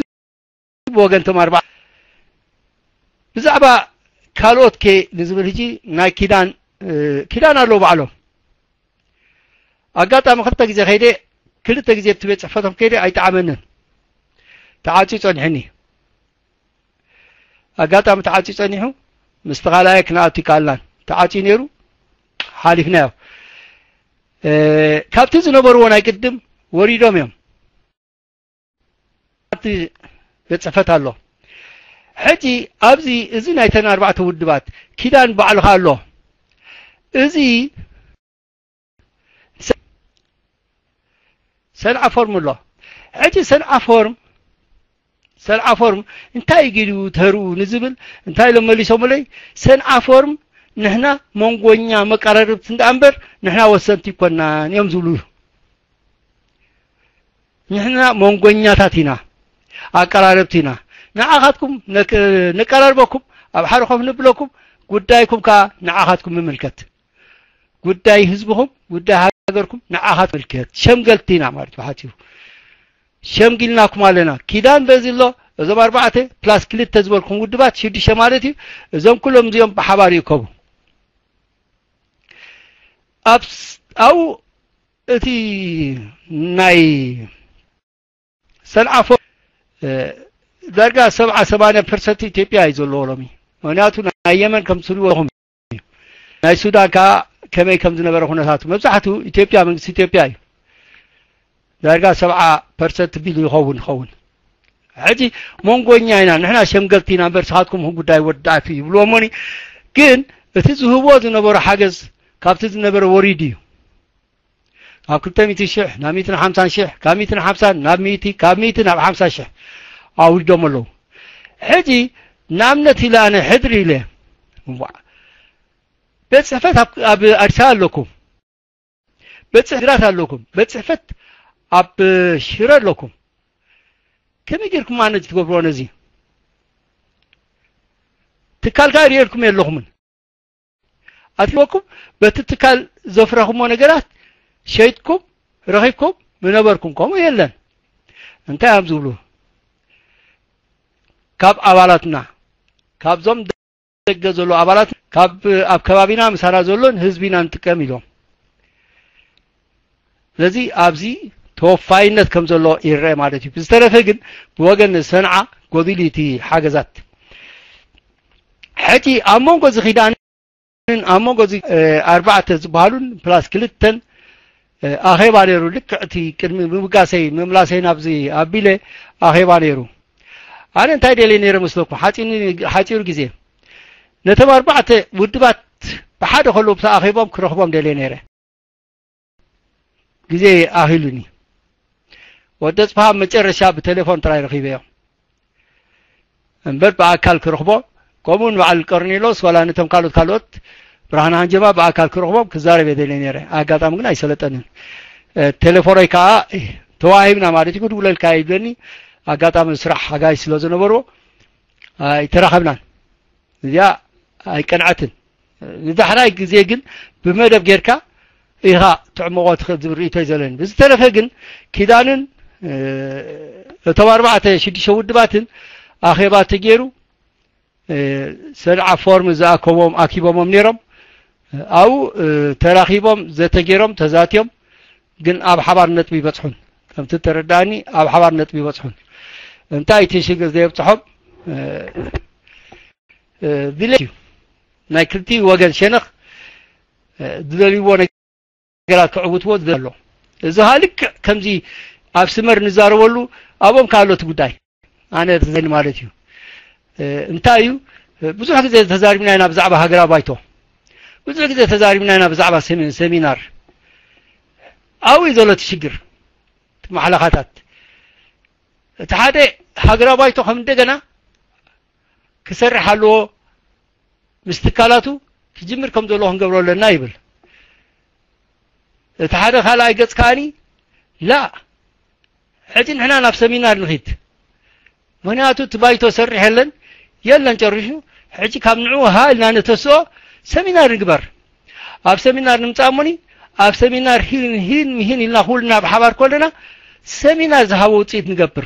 ብወገንቶም ኣርባ ብዛዕባ ካልኦት ከ ንዝብል ሕጂ ናይ ኪዳን ኪዳን ኣለዉ ባዕሎም። ኣጋጣሚ ክልተ ግዜ ከይደ ክልተ ግዜ እቲ ቤት ፅሕፈቶም ከይደ ኣይጠዓመንን። ተዓፅዩ ፀኒሕኒ። ኣጋጣሚ ተዓፅዩ ፀኒሑ ምስቲ ካልኣየ ክንኣቱ ይከኣልናን ተዓፅዩ ነይሩ። ሓሊፍናዮ። ካብቲ ዝነበርዎ ናይ ቅድም ወሪዶም እዮም። ኣብቲ ቤት ፅሕፈት ኣሎ። ሕጂ ኣብዚ እዚ ናይተን ኣርባዕተ ውድባት ኪዳን ባዕልኻ ኣሎ። እዚ ሰንዓ ፎርም ኣሎ። ሕጂ ሰንዓ ፎርም ሰንዓ ፎርም እንታይ እዩ ጌሩ ተርኡ ንዝብል እንታይ ኢሎም መሊሶምለይ? ሰንዓ ፎርም ንሕና መንጎኛ መቀራረብቲ እንዳ እምበር ንሕና ወሰንቲ ይኮናን እዮም ዝብሉ። ንሕና መንጎኛታት ኢና፣ ኣቀራረብቲ ኢና። ንዓኻትኩም ነቀራርበኩም፣ ኣብ ሓደ ኮፍ ንብለኩም፣ ጉዳይኩም ከዓ ንዓኻትኩም ምምልከት። ጉዳይ ህዝብኹም፣ ጉዳይ ሃገርኩም ንዓኻት ምልከት። ሸምገልቲ ኢና ማለት ብሓፂሩ። ሸምጊልናኩም ኣለና። ኪዳን በዚ ኣሎ፣ እዞም ኣርባዕተ ፕላስ ክልተ ዝበልኩም ውድባት ሽዱሽተ ማለት እዩ። እዞም ኩሎም እዚኦም ብሓባር ይእከቡ። ኣብ ኣብኡ እቲ ናይ ሰንዓፎ ዳርጋ ሰብዓ ሰማንያ ፐርሰንት ኢትዮጵያ እዩ ዘለዎ ሎሚ። ምክንያቱ ናይ የመን ከም ትሪእዎ ኣለኹም እዩ። ናይ ሱዳን ከዓ ከመይ ከም ዝነበረ ኩነታቱ መብዛሕትኡ ኢትዮጵያ መንግስቲ ኢትዮጵያ እዩ። ዳርጋ ሰብዓ ፐርሰንት ቢሉ ይኸውን ይኸውን። ሕጂ መንጎኛ ኢና ንሕና ሸምገልቲ ኢና እምበር ስኻትኩም ጉዳይ ወዳእቱ ይብልዎ እሞኒ ግን እቲ ዝህብዎ ዝነበሩ ሓገዝ ካብቲ ዝነበረ ወሪዱ እዩ። ካብ ክልተ ሚእቲ ሽሕ ናብ ሚእትን ሓምሳን ሽሕ ካብ ሚእትን ሓምሳን ናብ ሚእቲ ካብ ሚእቲ ናብ ሓምሳ ሽሕ ኣውሪዶም ኣለዉ። ሕጂ ንኣብነት ኢለ ኣነ ሕድሪ ኢለ እዋዕ ቤት ፅሕፈት ኣብ ኣዲስ ኣበባ ኣለኩም፣ ቤት ፅሕፈት ግራት ኣለኩም፣ ቤት ፅሕፈት ኣብ ሽረ ኣለኩም። ከመይ ጌርኩም ማነጅ ትገብርዎ ነዚ ትካል? ከኣ ርኤልኩም የለኹምን። ኣትወኩም በቲ ትካል ዘፍረኹሞ ነገራት ሸይጥኩም ረኺብኩም ምነበርኩም። ከምኡ የለን። እንታይ እዮም ዝብሉ? ካብ ኣባላትና ካብዞም ደገ ዘሎ ኣባላት ካብ ኣብ ከባቢና ምሳና ዘሎን ህዝቢና ንጥቀም ኢሎም። ስለዚ ኣብዚ ተወፋይነት ከም ዘሎ ይረአ ማለት እዩ። ብዝተረፈ ግን ብወገን ሰንዓ ጎዲሉ እቲ ሓገዛት። ሕጂ ኣብ መንጎ እዚ ኪዳንን ኣብ መንጎ እዚ፣ እ፣ ኣርባዕተ ዝበሃሉን ፕላስ ክልተን፣ እ፣ ኣኼባ ነይሩ። ልክዕ እቲ ቅድሚ ምብጋሰይ ምምላሰይ ናብዚ ኣቢለ ኣኼባ ነይሩ። ኣነ እንታይ ደልየ ነይረ መስለኩም? ሓፂኒ-፣ ሓፂሩ ግዜ ነቶም ኣርባዕተ ውድባት ብሓደ ከለዉ ብቲ ኣኼቦም ክረኽቦም ደልየ ነይረ። ግዜ ኣኺሉኒ። ወዲ ኣጽብሃ ኣብ መጨረሻ ብቴሌፎን ጥራይ ረኺበዮ እምበር ብኣካል ክረኽቦ፣ ከምኡ ንበዓል ቀርኔሎስ ዋላ ነቶም ካልኦት ካልኦት ብርሃን ሃንጀማ ብኣካል ክረኽቦም ክዛረብ እየ ደልየ ነይረ። ኣጋጣሚ ግን ኣይሰለጠንን። እ፣ ቴሌፎነይ ከኣ፣ እ፣ ተዋሂብና ማለት እዩ፣ ክድውለልካ ይብለኒ። ኣጋጣሚ ስራሕ ሓጋይ ስለ ዝነበርዎ፣ ኣይተራኸብናን። እዚኣ ኣይቀንዐትን። ንዳሕራይ ግዜ ግን ብመደብ ጌርካ ኢኻ ትዕምቖ ትኽእል ዝብል ርእይቶ እዩ ዘለኒ። ብዝተረፈ ግን ኪዳንን፣ እ፣ እቶም ኣርባዕተ ሽዱሽተ ውድባትን ኣኼባ ተገይሩ፣ እ፣ ሰንዓ ፎርም ዝኣከቦም ኣኪቦሞም ነይሮም። ኣብኡ፣ እ፣ ተራኺቦም ዘተ ገይሮም ተዛትዮም፣ ግን ኣብ ሓባር ነጥቢ ይበጽሑን። ከምቲ ተረዳእኒ ኣብ ሓባር ነጥቢ ይበጽሑን። እንታይ እቲ ሽግር ዘየብጽሖም፣ እ፣ እ፣ ድሌት እዩ። ናይ ክልቲኡ ወገን ሸነኽ፣ እ፣ ዝደልይዎ ነገራት ክዕውትዎ ዝደሎ። እዚ ኸኣ ልክዕ ከምዚ ኣብ ስመር ንዛረበሉ ኣብኦም ከኣ ኣሎ እቲ ጉዳይ። ኣነ ተዘይኒ ማለት እዩ። እ፣ እንታይ እዩ፣ እ፣ ብዙሕ ግዜ ተዛሪብና ኢና ብዛዕባ ሃገራዊ ባይቶ። ብዙሕ ግዜ ተዛሪብና ኢና ብዛዕባ ሰሚ-፣ ሰሚናር። ኣብኡ እዩ ዘሎ እቲ ሽግር፣ እቲ ማሕለኻታት። እቲ ሓደ ሃገራዊ ባይቶ ከም እንደገና ክሰርሕ ኣለዎ፣ ምስ ትካላቱ ክጅምር ከም ዘለዎ ክንገብሮ ኣለና ይብል። እቲ ሓደ ካልኣይ ገጽ ከኣኒ፣ ላእ፣ ሕጂ ንሕና ናብ ሰሚናር ንኺድ። ምኽንያቱ እቲ ባይቶ ሰርሕ የለን፣ የለን ጨሪሹ። ሕጂ ካብ ንዕኡ ሃ ኢልና ነተስኦ፣ ሰሚናር ንግበር። ኣብ ሰሚናር ንምጻእ እሞኒ፣ ኣብ ሰሚናር ሂን፣ ሂን፣ ምሂን ኢልና ኩልና ብሓባር ከለና፣ ሰሚናር ዝሃቦ ውጽኢት ንገብር።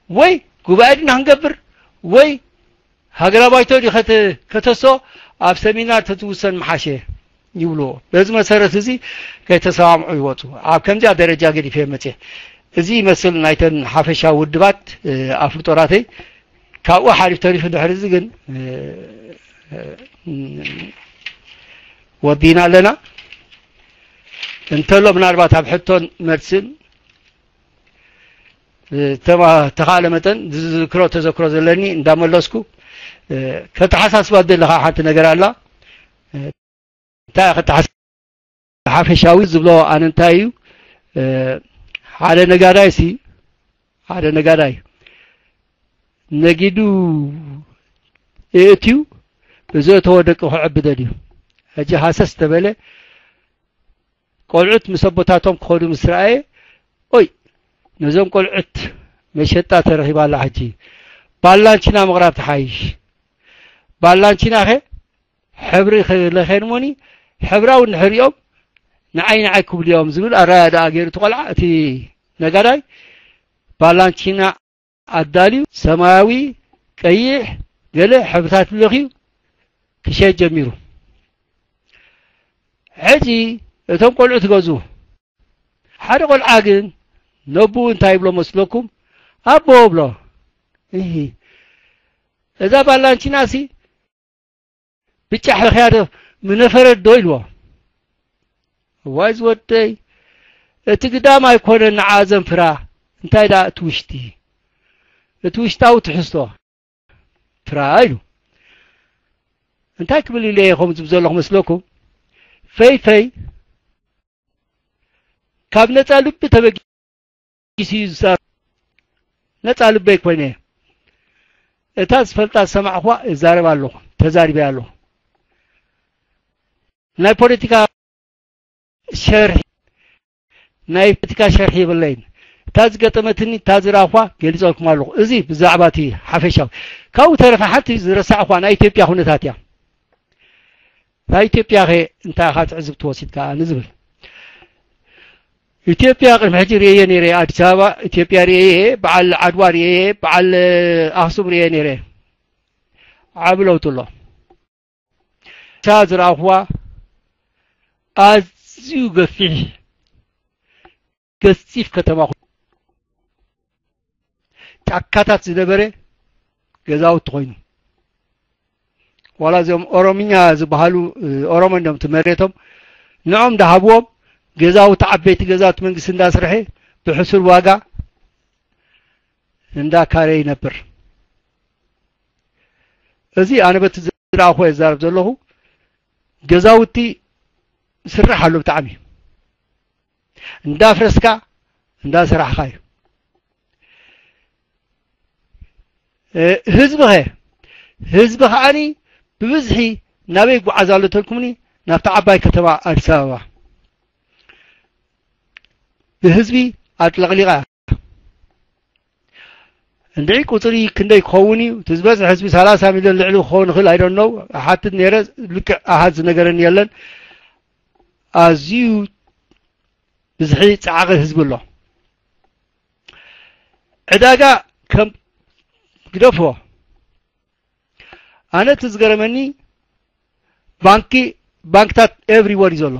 ወይ ጉባኤ ድና ክንገብር፣ ወይ ሃገራዊ ባይቶ ድዩ ከተ-፣ ከተስኦ፣ ኣብ ሰሚናር ተትውሰን ምሓሸ ይብልዎ። በዚ መሰረት እዚ ከይተሰማምዑ ይወጹ። ኣብ ከምዚኣ ደረጃ ገዲፈ መጽየ። እዚ ይመስል ናይተን ሓፈሻዊ ውድባት፣ እ፣ ኣፍልጦ ናተይ። ካብኡ ሓሊፍ ተሪፉ ድሕሪ እዚ ግን፣ እ፣ እ፣ ወዲና ኣለና። እንተሎ ምናልባት ኣብ ሕቶን መልስን፣ እ፣ ተማ-፣ ተኻእለ መጠን ዝዝክሮ ተዘክሮ ዘለኒ እንዳመለስኩ፣ እ፣ ከተሓሳስባ ዘለኻ ሓንቲ ነገር ኣላ። እ፣ እንታይ ከተሓስ-፣ ሓፈሻዊ ዝብሎ ኣነ እንታይ እዩ? እ፣ ሓደ ነጋዳይ ሲ፣ ሓደ ነጋዳይ ነጊዱ እእትዩ፣ ብዘእተዎ ደቂ ክዕቢ ደልዩ። ሕጂ ሃሰስ ተበለ፣ ቆልዑት ምስ ኣቦታቶም ክኸዱ ምስ ረኣየ፣ ኦይ፣ ነዞም ቆልዑት መሸጣ ተረኺባ ኣላ። ሕጂ ባላንቺና ምቕራብ ትሓይሽ። ባላንቺናኸ ሕብሪ ክለኸን ሞኒ፣ ሕብራዊ እንድሕር ሪኦም ንዓይ ንዓይ ክብሉ እዮም ዝብል ኣረኣእያ ደኣ ገይሩ እቲ ቆልዓ፣ እቲ ነጋዳይ። ባላንቺና ኣዳልዩ፣ ሰማያዊ፣ ቀይሕ፣ ገለ ሕብርታት ለኽዩ ክሸይጥ ጀሚሩ። ሕጂ እቶም ቆልዑ ትገዙ። ሓደ ቆልዓ ግን ነቡኡ እንታይ ይብሎ መስለኩም? ኣቦ ብሎ። እሂ፣ እዛ ባላንቺናሲ ብጫ ሕኽያ ዶ ምነፈረት ዶ ኢልዎ። እዋይ ዝወደይ፣ እቲ ግዳም ኣይኮነን ንዓ ዘንፍራ፣ እንታይ ደኣ እቲ ውሽጢ፣ እቲ ውሽጣዊ ትሕዝቶ ፍራ ኢሉ። እንታይ ክብል ኢለ እየ ከምኡ ዝብል ዘለኹ መስለኩም? ፈይ ፈይ ካብ ነጻ ልቢ ተበጊሱ እዩ ዝዛረብ። ነጻ ልበይ ኮይነ እታ ዝፈልጣ ዝሰማዕኹዋ እዛረብ ኣለኹ፣ ተዛሪበ ኣለኹ። ናይ ፖለቲካ ሸርሒ፣ ናይ ፖለቲካ ሸርሒ የብለይን። እታ ዝገጠመትኒ፣ እታ ዝረኣኹዋ ገሊጸልኩም ኣለኹ። እዚ ብዛዕባ እቲ ሓፈሻዊ። ካብኡ ተረፈ ሓንቲ ዝረሳዕኹዋ ናይ ኢትዮጵያ ኩነታት እያ። ናይ ኢትዮጵያ ኸ እንታይ ኢኻ ትዕዝብቲ ወሲድካ ንዝብል? ኢትዮጵያ ቅድሚ ሕጂ ርእየ ነይረ፣ ኣዲስ ኣበባ ኢትዮጵያ ርእየ፣ በዓል ዓድዋ ርእየ፣ በዓል ኣኽሱም ርእየ ነይረ። ዓቢ ለውጢ ኣሎ። እታ ዝረኣኹዋ ኣዝዩ ገፊሕ ገዚፍ ከተማ ኮይኑ፣ ጫካታት ዝነበረ ገዛውቲ ኮይኑ፣ ዋላ እዚኦም ኦሮምኛ ዝበሃሉ፣ እ፣ ኦሮሞ እንዲኦም እቲ መሬቶም ንዖም እንዳሃብዎም፣ ገዛውቲ፣ ዓበይቲ ገዛውቲ መንግስቲ እንዳስርሐ ብሕሱር ዋጋ እንዳካረ ይነብር። እዚ ኣነ በቲ ዝረኣኹ እየ ዝዛረብ ዘለኹ። ገዛውቲ ስራሕ ኣሎ ብጣዕሚ። እንዳፍረስካ እንዳሰራሕካ እዩ። እ፣ ህዝቢ ኸ? ህዝቢ ከዓኒ ብብዝሒ ናበይ ይጓዓዝ ኣሎ ተልኩምኒ? ናብታ ዓባይ ከተማ ኣዲስ ኣበባ። ብህዝቢ ኣጥለቕሊቓ። እንድዒ ቁፅሪ ክንደይ ክኸውን እዩ? እቲ ዝበዝሕ ህዝቢ ሰላሳ ሚልዮን ልዕሊ ክኸውን ይኽእል፣ I don't know። እሓትት ነይረ፣ ልክዕ ኣሃዝ ዝነገረኒ የለን። ኣዝዩ ብዝሒ ጻዕቒ ህዝቢ ኣሎ። ዕዳጋ ከም ግደፍዎ። ኣነ እቲ ዝገረመኒ ባንኪ፣ ባንክታት everywhere እዩ ዘሎ።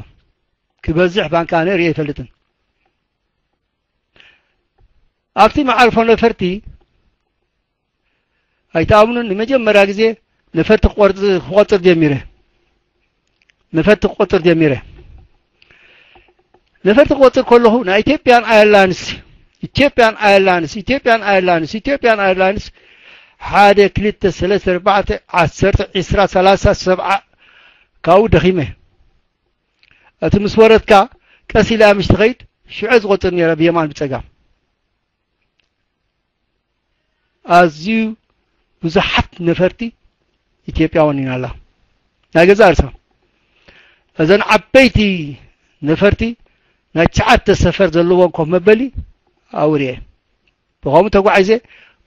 ክበዝሕ ባንኪ ኣነ ርእየ ኣይፈልጥን። ኣብቲ መዓርፎ ነፈርቲ ኣይትኣምኑን፣ ንመጀመርያ ግዜ ነፈርቲ ክቆርጽ-፣ ክቆጽር ጀሚረ። ነፈርቲ ክቆጽር ጀሚረ። ነፈርቲ ክቆጽር ከለኹ ናይ ኢትዮጵያን ኣየርላይንስ፣ ኢትዮጵያን ኣየርላይንስ፣ ኢትዮጵያን ኣየርላይንስ፣ ኢትዮጵያን ኣየርላይንስ ሓደ፣ ክልተ፣ ሰለስተ፣ ኣርባዕተ፣ ዓሰርተ፣ ዒስራ፣ ሰላሳ፣ ሰብዓ ካብኡ ደኺመ። እቲ ምስ ወረድካ ቀስ ኢለ ምሽ ትኸይድ ሽዑ ዝቆጽር ነይረ ብየማን ብጸጋም። ኣዝዩ ብዙሓት ነፈርቲ ኢትዮጵያ ወኒና ኣላ። ናይ ገዛ ርእሳ። እዘን ዓበይቲ ነፈርቲ ናይ ትሽዓተ ሰፈር ዘለዎን ኮፍ መበሊ ኣብኡ ርእየ። ብኸምኡ ተጓዒዘ፣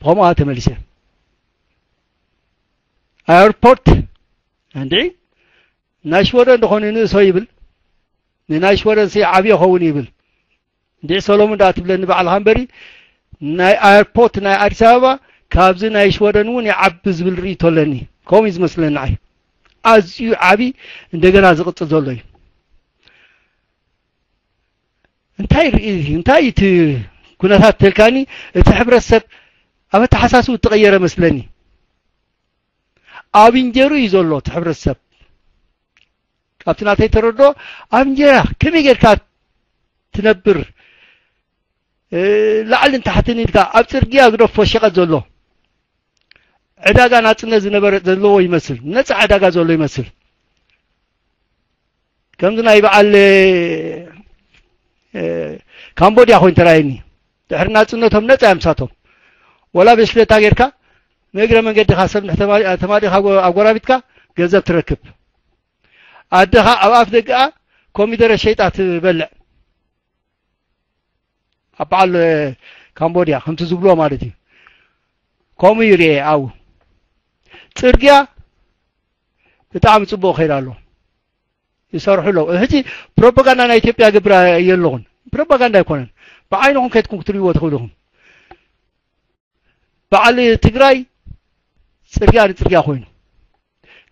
ብኸምኡ ተመሊሰ። ኣየርፖርት እንድዒ ናይ ሽወደን እንድኾነ ንእሶ ይብል፣ ንናይ ሽወደን ሲ ዓብዮ ኸውን ይብል። እንድዒ ሰሎሙን ደኣ ትብለኒ ባዕልኻ እምበሪ፣ ናይ ኣየርፖርት ናይ ኣዲስ ኣበባ ካብዚ ናይ ሽወደን እውን ይዓቢ ዝብል ርእይቶ ኣለኒ። ከምኡ እዩ ዝመስለኒ ንዓይ። ኣዝዩ ዓቢ እንደገና ዝቕጽል ዘሎ እዩ። እንታይ ርኢ-፣ እንታይ እቲ ኩነታት ተልካኒ፣ እቲ ሕብረተሰብ ኣብ ኣተሓሳስቡ እተቐየረ መስለኒ። ኣብ እንጀሩ እዩ ዘሎ እቲ ሕብረተሰብ። ካብቲ ናተይ ተረድኦ፣ ኣብ እንጀራ ከመይ ጌርካ ትነብር? እ፣ ላዕልን ታሕትን ኢልካ ኣብ ጽርግያ ግደፎ ሸቐጥ ዘሎ። ዕዳጋ ናጽነት ዝነበረ ዘለዎ ይመስል። ነጻ ዕዳጋ ዘሎ ይመስል። ከምዚ ናይ በዓል፣ እ፣ ካምቦድያ ኮይኑ ተራእየኒ። ድሕሪ ናጽነቶም ነጻ እዮም ምሳቶም። ወላ ብሽክለታ ጌርካ ንእግረ መንገድኻ ሰብ እንድሕር ተማ-፣ ተማሊእካ ጎ-፣ ኣጎራቢትካ ገንዘብ ትረክብ። ኣደኻ ኣብ ኣፍ ደገኣ ኮሚደረ ሸይጣ ትበልዕ። ኣብ በዓል፣ እ፣ ካምቦድያ ከምቲ ዝብልዎ ማለት እዩ። ከምኡ ይርኤ ኣብኡ። ጽርግያ ብጣዕሚ ጽቡቕ ከይዱ ኣሎ። ይሰርሑ ኣለዉ። ሕጂ ፕሮፓጋንዳ ናይ ኢትዮጵያ ገብር የለኹን። ፕሮፓጋንዳ ኣይኮነን። ብዓይንኹም ከይድኩም ክትርእይዎ ትኽእሉ ኢኹም። በዓል ትግራይ ጽርግያ ንጽርግያ ኮይኑ።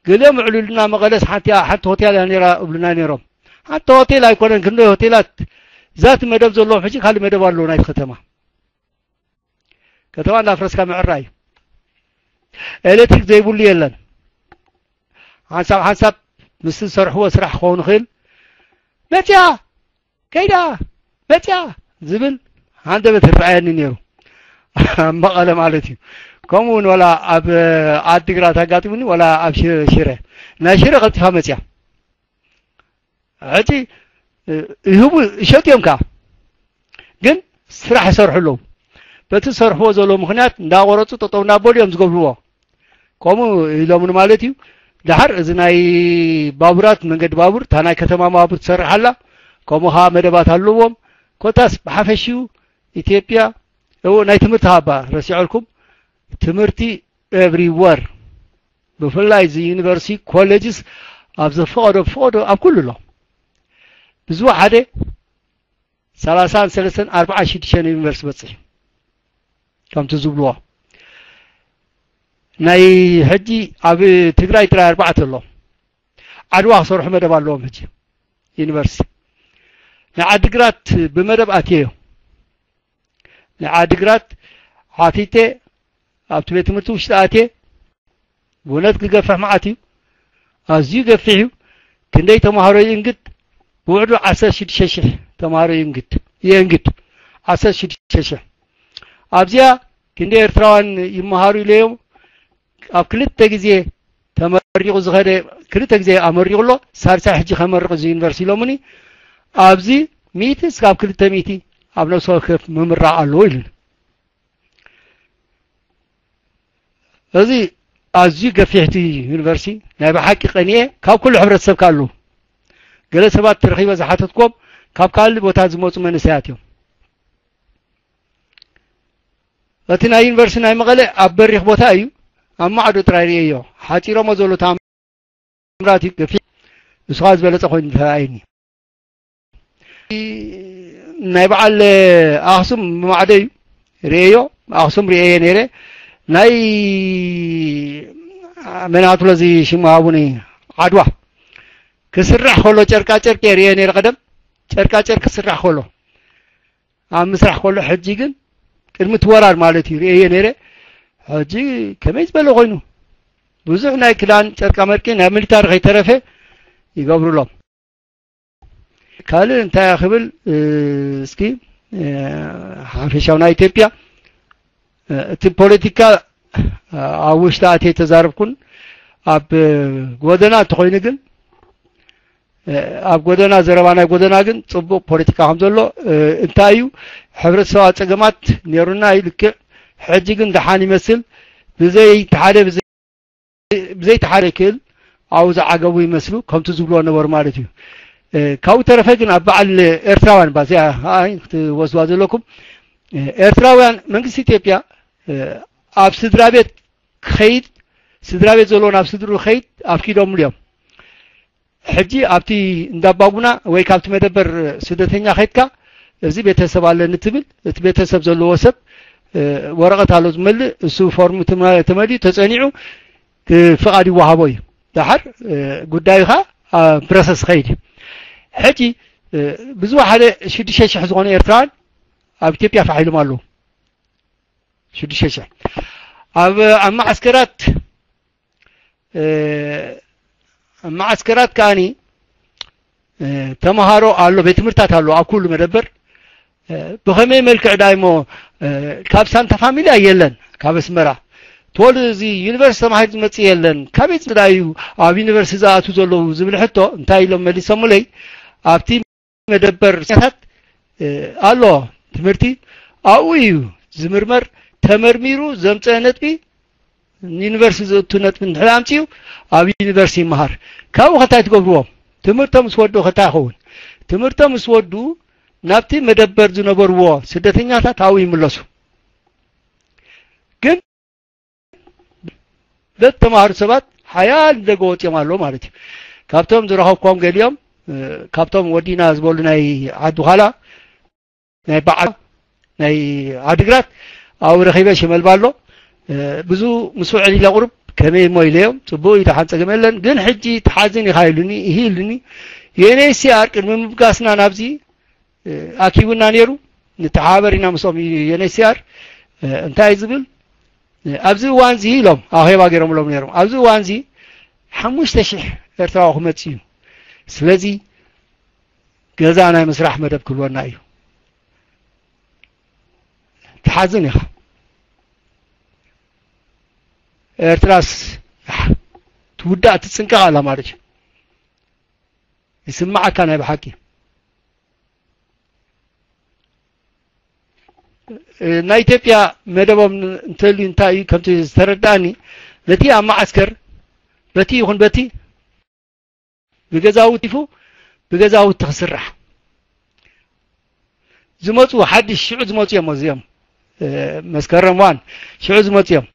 ገሊኦም ይዕልሉና፣ መቐለስ ሓንቲ፣ ሓንቲ ሆቴል እያ ነይራ እብሉና ነይሮም። ሓንቲ ሆቴል ኣይኮነን፣ ክንደይ ሆቴላት። ዛቲ መደብ ዘለዎም ሕጂ ካልእ መደብ ኣለዎ ናይቲ ከተማ። ከተማ እንዳፍረስካ ምዕራይ። ኤሌክትሪክ ዘይብሉ የለን። ሓንሳብ ሓንሳብ ምስ ዝሰርሕዎ ስራሕ ክኸውን ይኽእል። መጽያ! ከይዳ! መጽያ! ዝብል ሃንደበት ይረኣየኒ ነይሩ። ኣብ መቐለ ማለት እዩ። ከምኡ እውን ዋላ ኣብ ዓዲግራት ኣጋጢሙኒ፣ ዋላ ኣብ ሽ-፣ ሽረ። ናይ ሽረ ቀልጢፋ መጽያ። ሕጂ፣ እ፣ ይህቡ፣ ይሸጡ እዮም ከኣ። ግን ስራሕ ይሰርሑ ኣለዉ። በቲ ዝሰርሕዎ ዘለዉ ምኽንያት እንዳቆረጹ ጠጠው እንዳበሉ እዮም ዝገብርዎ። ከምኡ ኢሎምኒ ማለት እዩ። ደሓር እዚ ናይ ባቡራት፣ መንገዲ ባቡር፣ እታ ናይ ከተማ ባቡር ትሰርሕ ኣላ። ከምኡ ኸዓ መደባት ኣለዎም። ኮታስ ብሓፈሽኡ ኢትዮጵያ፣ እው፣ ናይ ትምህርቲ ሃባ ረሲዐልኩም። ትምህርቲ everywhere፣ ብፍላይ እዚ ዩኒቨርሲቲ ኮሌጅስ ኣብ ዝፈቐዶ፣ ብፍቐዶ ኣብ ኩሉ ኣሎ። ብዝወሓደ ሰላሳን ሰለስተን ኣርባዓን ሽዱሽተን ዩኒቨርሲቲ በጽሕ ከምቲ ዝብልዎ። ናይ ሕጂ ኣብ ትግራይ ጥራይ ኣርባዕተ ኣሎ። ዓድዋ ክሰርሑ መደብ ኣለዎም። ሕጂ ዩኒቨርሲቲ ናይ ዓዲግራት ብመደብ ኣትየዮ። ንዓዲግራት ሓቲተ ኣብቲ ቤት ትምህርቲ ውሽጢ ኣትየ። ብእውነት ክገፍሕ መዓት እዩ። ኣዝዩ ገፊሕ እዩ። ክንደይ ተምሃሮ ይእንግድ? ብውዕዱ ዓሰርተ ሽዱሽተ ሽሕ ተምሃሮ ይእንግድ፣ የእንግድ። ዓሰርተ ሽዱሽተ ሽሕ። ኣብዚኣ ክንደይ ኤርትራውያን ይመሃሩ ኢለዮም። ኣብ ክልተ ግዜ ተመሪቑ ዝኸደ፣ ክልተ ግዜ ኣመሪቑ ኣሎ። ሳልሳይ ሕጂ ከመርቕ እዚ ዩኒቨርሲቲ ኢሎምኒ። ኣብዚ ሚእቲ እስካብ ክልተ ሚእቲ ኣብ ነፍሲ ወከፍ ምምራቕ ኣለዎ ኢሉኒ። እዚ ኣዝዩ ገፊሕቲ ዩኒቨርሲቲ ናይ ብሓቂ ቀኒኤ ካብ ኩሉ ሕብረተሰብ ከ ኣለዉ። ገለ ሰባት ተረኺበ ዝሓተትኮም ካብ ካልእ ቦታ ዝመጹ መንእሰያት እዮም። እቲ ናይ ዩኒቨርሲቲ ናይ መቐለ ኣብ በሪኽ ቦታ እዩ። ኣብ ማዕዶ ጥራይ ርእየዮ። ሓጺሮሞ ዘሎ ታምራት እዩ፣ ገፊሕ። ንስኻ ዝበለጸ ኮይኑ ተራእየኒ። ናይ በዓል ኣኽሱም ብማዕዶ እዩ። ርእየዮ፣ ኣኽሱም ርእየዮ ነይረ። ናይ መን ኣትሎ እዚ ሽሙ ሃቡኒ፣ ዓድዋ ክስራሕ ከሎ ጨርቃ ጨርቂ ርእየ ነይረ ቀደም። ጨርቃ ጨርቂ ክስራሕ ከሎ፣ ኣብ ምስራሕ ከሎ፣ ሕጂ ግን ቅድሚ እቲ ወራር ማለት እዩ ርእየ ነይረ። ሕጂ ከመይ ዝበለ ኮይኑ፣ ብዙሕ ናይ ክዳን ጨርቃ መርቂ ናይ ሚሊታሪ ከይተረፈ ይገብሩሎም። ካልእ እንታይ እያ ክብል፣ እ፣ እስኪ፣ እ፣ ሓፈሻው ናይ ኢትዮጵያ፣ እ፣ እቲ ፖለቲካ፣ እ፣ ኣብ ውሽጢ ኣትየ ተዛረብኩን ኣብ፣ እ፣ ጎደና እንተኾይኑ ግን፣ እ፣ ኣብ ጎደና ዘረባ ናይ ጎደና ግን ጽቡቕ ፖለቲካ ከም ዘሎ፣ እ፣ እንታይ እዩ ሕብረተሰባዊ ጸገማት ነይሩና እዩ ልክዕ። ሕጂ ግን ደሓን ይመስል። ብዘይ እቲ ሓደ ብዘይ ብዘይተሓረ ክእል ኣብኡ ዝዓገቡ ይመስሉ፣ ከምቲ ዝብልዎ ነበሩ ማለት እዩ። እ፣ ካብኡ ተረፈ ግን ኣብ በዓል ኤርትራውያን ባዚኣ ኣይ ክትወስድዋ ዘለኩም፣ እ፣ ኤርትራውያን መንግስቲ ኢትዮጵያ፣ እ፣ ኣብ ስድራ ቤት ክኸይድ፣ ስድራ ቤት ዘለዎ ናብ ስድሩ ክኸይድ ኣፍቂዶምሉ እዮም። ሕጂ ኣብቲ እንዳባጉና ወይ ካብቲ መደበር ስደተኛ ከይድካ፣ እዚ ቤተሰብ ኣለኒ ትብል፣ እቲ ቤተሰብ ዘለዎ ሰብ፣ እ፣ ወረቐት ኣሎ ዝመልእ፣ እሱ ፎርም ትመ-፣ ተመልዩ ተጸኒዑ እ፣ ፍቓድ ይወሃቦ እዩ። ደሓር፣ እ፣ ጉዳዩ ኸኣ ኣብ ፕሮሰስ ይኸይድ እዩ። ሕጂ፣ እ፣ ብዝወሓደ ሽዱሽተ ሽሕ ዝኾኑ ኤርትራውያን ኣብ ኢትዮጵያ ፋሕ ኢሎም ኣለዉ። ሽዱሽተ ሽሕ። ኣብ፣ ኣብ መዓስከራት፣ እ፣ ኣብ መዓስከራት ከኣኒ እ፣ ተምሃሮ ኣሎ፣ ቤት ትምህርታት ኣሎ ኣብ ኩሉ መደበር። እ፣ ብኸመይ መልክዕ ዳይሞ፣ እ፣ ካብ ሳንታ ፋሚልያ የለን፣ ካብ ኣስመራ ተወልደ እዚ ዩኒቨርሲቲ ተማሂሩ ዝመጽእ የለን፣ ካበይ ጽዳዩ ኣብ ዩኒቨርሲቲ ዝኣትዉ ዘለዉ ዝብል ሕቶ እንታይ ኢሎም መሊሶምለይ፣ ኣብቲ መደበር ታት፣ እ፣ ኣሎ ትምህርቲ ኣብኡ እዩ ዝምርመር፣ ተመርሚሩ ዘምጸአ ነጥቢ ንዩኒቨርሲቲ ዝእቱ ነጥቢ እንድሕር ኣምጺኡ ኣብ ዩኒቨርሲቲ ይመሃር። ካብኡ ከታይ ትገብርዎም? ትምህርቶም ምስ ወድኡ ከታይ ይኸውን? ትምህርቶም ምስ ወድኡ ናብቲ መደበር ዝነበርዎ ስደተኛታት ኣብኡ ይምለሱ። ግን በተማሃሩ ሰባት ሓያል ደገ ወፂኦም ኣለዉ ማለት እዩ። ካብቶም ዝረኸብኮም ገሊኦም፣ እ፣ ካብቶም ወዲና ዝበሉ ናይ ዓዲ ዃላ ናይ በዓል ናይ ዓድግራት ኣብኡ ረኺበ ሽመልባ ኣሎ። እ፣ ብዙ ምስ ውዕል ኢለ ቁሩብ ከመይ እሞ ኢለዮም፣ ጽቡቕ እዩ፣ ደሓን ጸገም የለን። ግን ሕጂ ትሓዝን ኢኻ ኢሉኒ፣ ይሂ ኢሉኒ። ዩኤንኤችሲኣር ቅድሚ ምብጋስና ናብዚ፣ እ፣ ኣኪቡና ነይሩ። ንተሓባበር ኢና ምስኦም ዩኤንኤችሲኣር፣ እ፣ እንታይ ዝብል፣ እ፣ ኣብዚ እዋን እዚ ኢሎም ኣኼባ ገይሮምሎም ነይሮም። ኣብዚ እዋን እዚ ሓሙሽተ ሽሕ ኤርትራዊ ክመጽእ እዩ። ስለዚ ገዛ ናይ ምስራሕ መደብ ክህልወና እዩ። ትሓዝን ኢኻ። ኤርትራስ ትውዳእ ትጽንቀቕ ኣላ ማለት እዩ። ይስምዓካ ናይ ብሓቂ። እ፣ ናይ ኢትዮጵያ መደቦም እንተልዩ እንታይ እዩ ከምቲ ዝተረዳእኒ፣ ነቲ ኣብ መዓስከር በቲ ይኹን በቲ ብገዛውቲ ይፉ ብገዛውቲ ክስራሕ ዝመፁ ሓድሽ ሽዑ ዝመፁ እዮም። እዚኦም፣ እ፣ መስከረም ዋን ሽዑ ዝመፁ እዮም።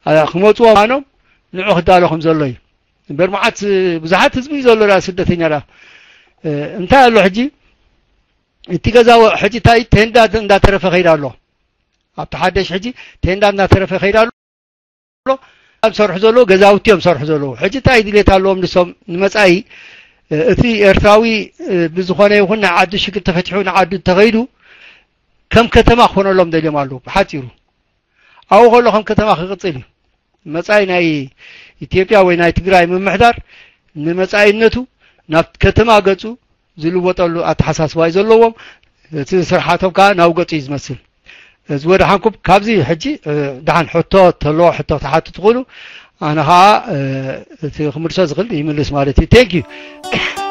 ኣ፣ ክመፅዎ ምዃኖም ንዑ ክዳሎ ከም ዘሎ እዩ። እምበር መዓት ብዙሓት ህዝቢ እዩ ዘሎ ዳ ስደተኛ ዳ። እ፣ እንታይ ኣሎ ሕጂ? እቲ ገዛ ወ-፣ ሕጂ እንታይ ቴንዳ እንዳተረፈ ከይዳ ኣሎ። ኣብቲ ሓደሽ ሕጂ ቴንዳ እንዳተረፈ ከይዳ ኣሎ። ኣብ ሰርሑ ዘለዉ ገዛውቲ እዮም ሰርሑ ዘለዉ። ሕጂ እንታይ ድሌት ኣለዎም ንሶም ንመጻኢ፣ እ፣ እቲ ኤርትራዊ፣ እ፣ ብዝኾነ ይኹን ናይ ዓዱ ሽግር ተፈቲሑ ንዓዱ እንተኸይዱ ከም ከተማ ክኾነሎም ደልዮም ኣለዉ። ብሓፂሩ ኣብኡ ከሎ ከም ከተማ ክቕፅል እዩ። መፃኢ ናይ ኢትዮጵያ ወይ ናይ ትግራይ ምምሕዳር ንመፃኢነቱ ናብ ከተማ ገፁ ዝልወጠሉ ኣተሓሳስባ እዩ ዘለዎም። እቲ ስርሓቶም ከዓ ናብ ገፁ እዩ ዝመስል። እዚ ወደሓንኩም ካብዚ ሕጂ ደሓን ሕቶ ተለዎ ሕቶ ክትሓቱ ትኽእሉ፣ ኣነ ከዓ እቲ ክምልሶ ዝኽእል ይምልስ ማለት እዩ። Thank you።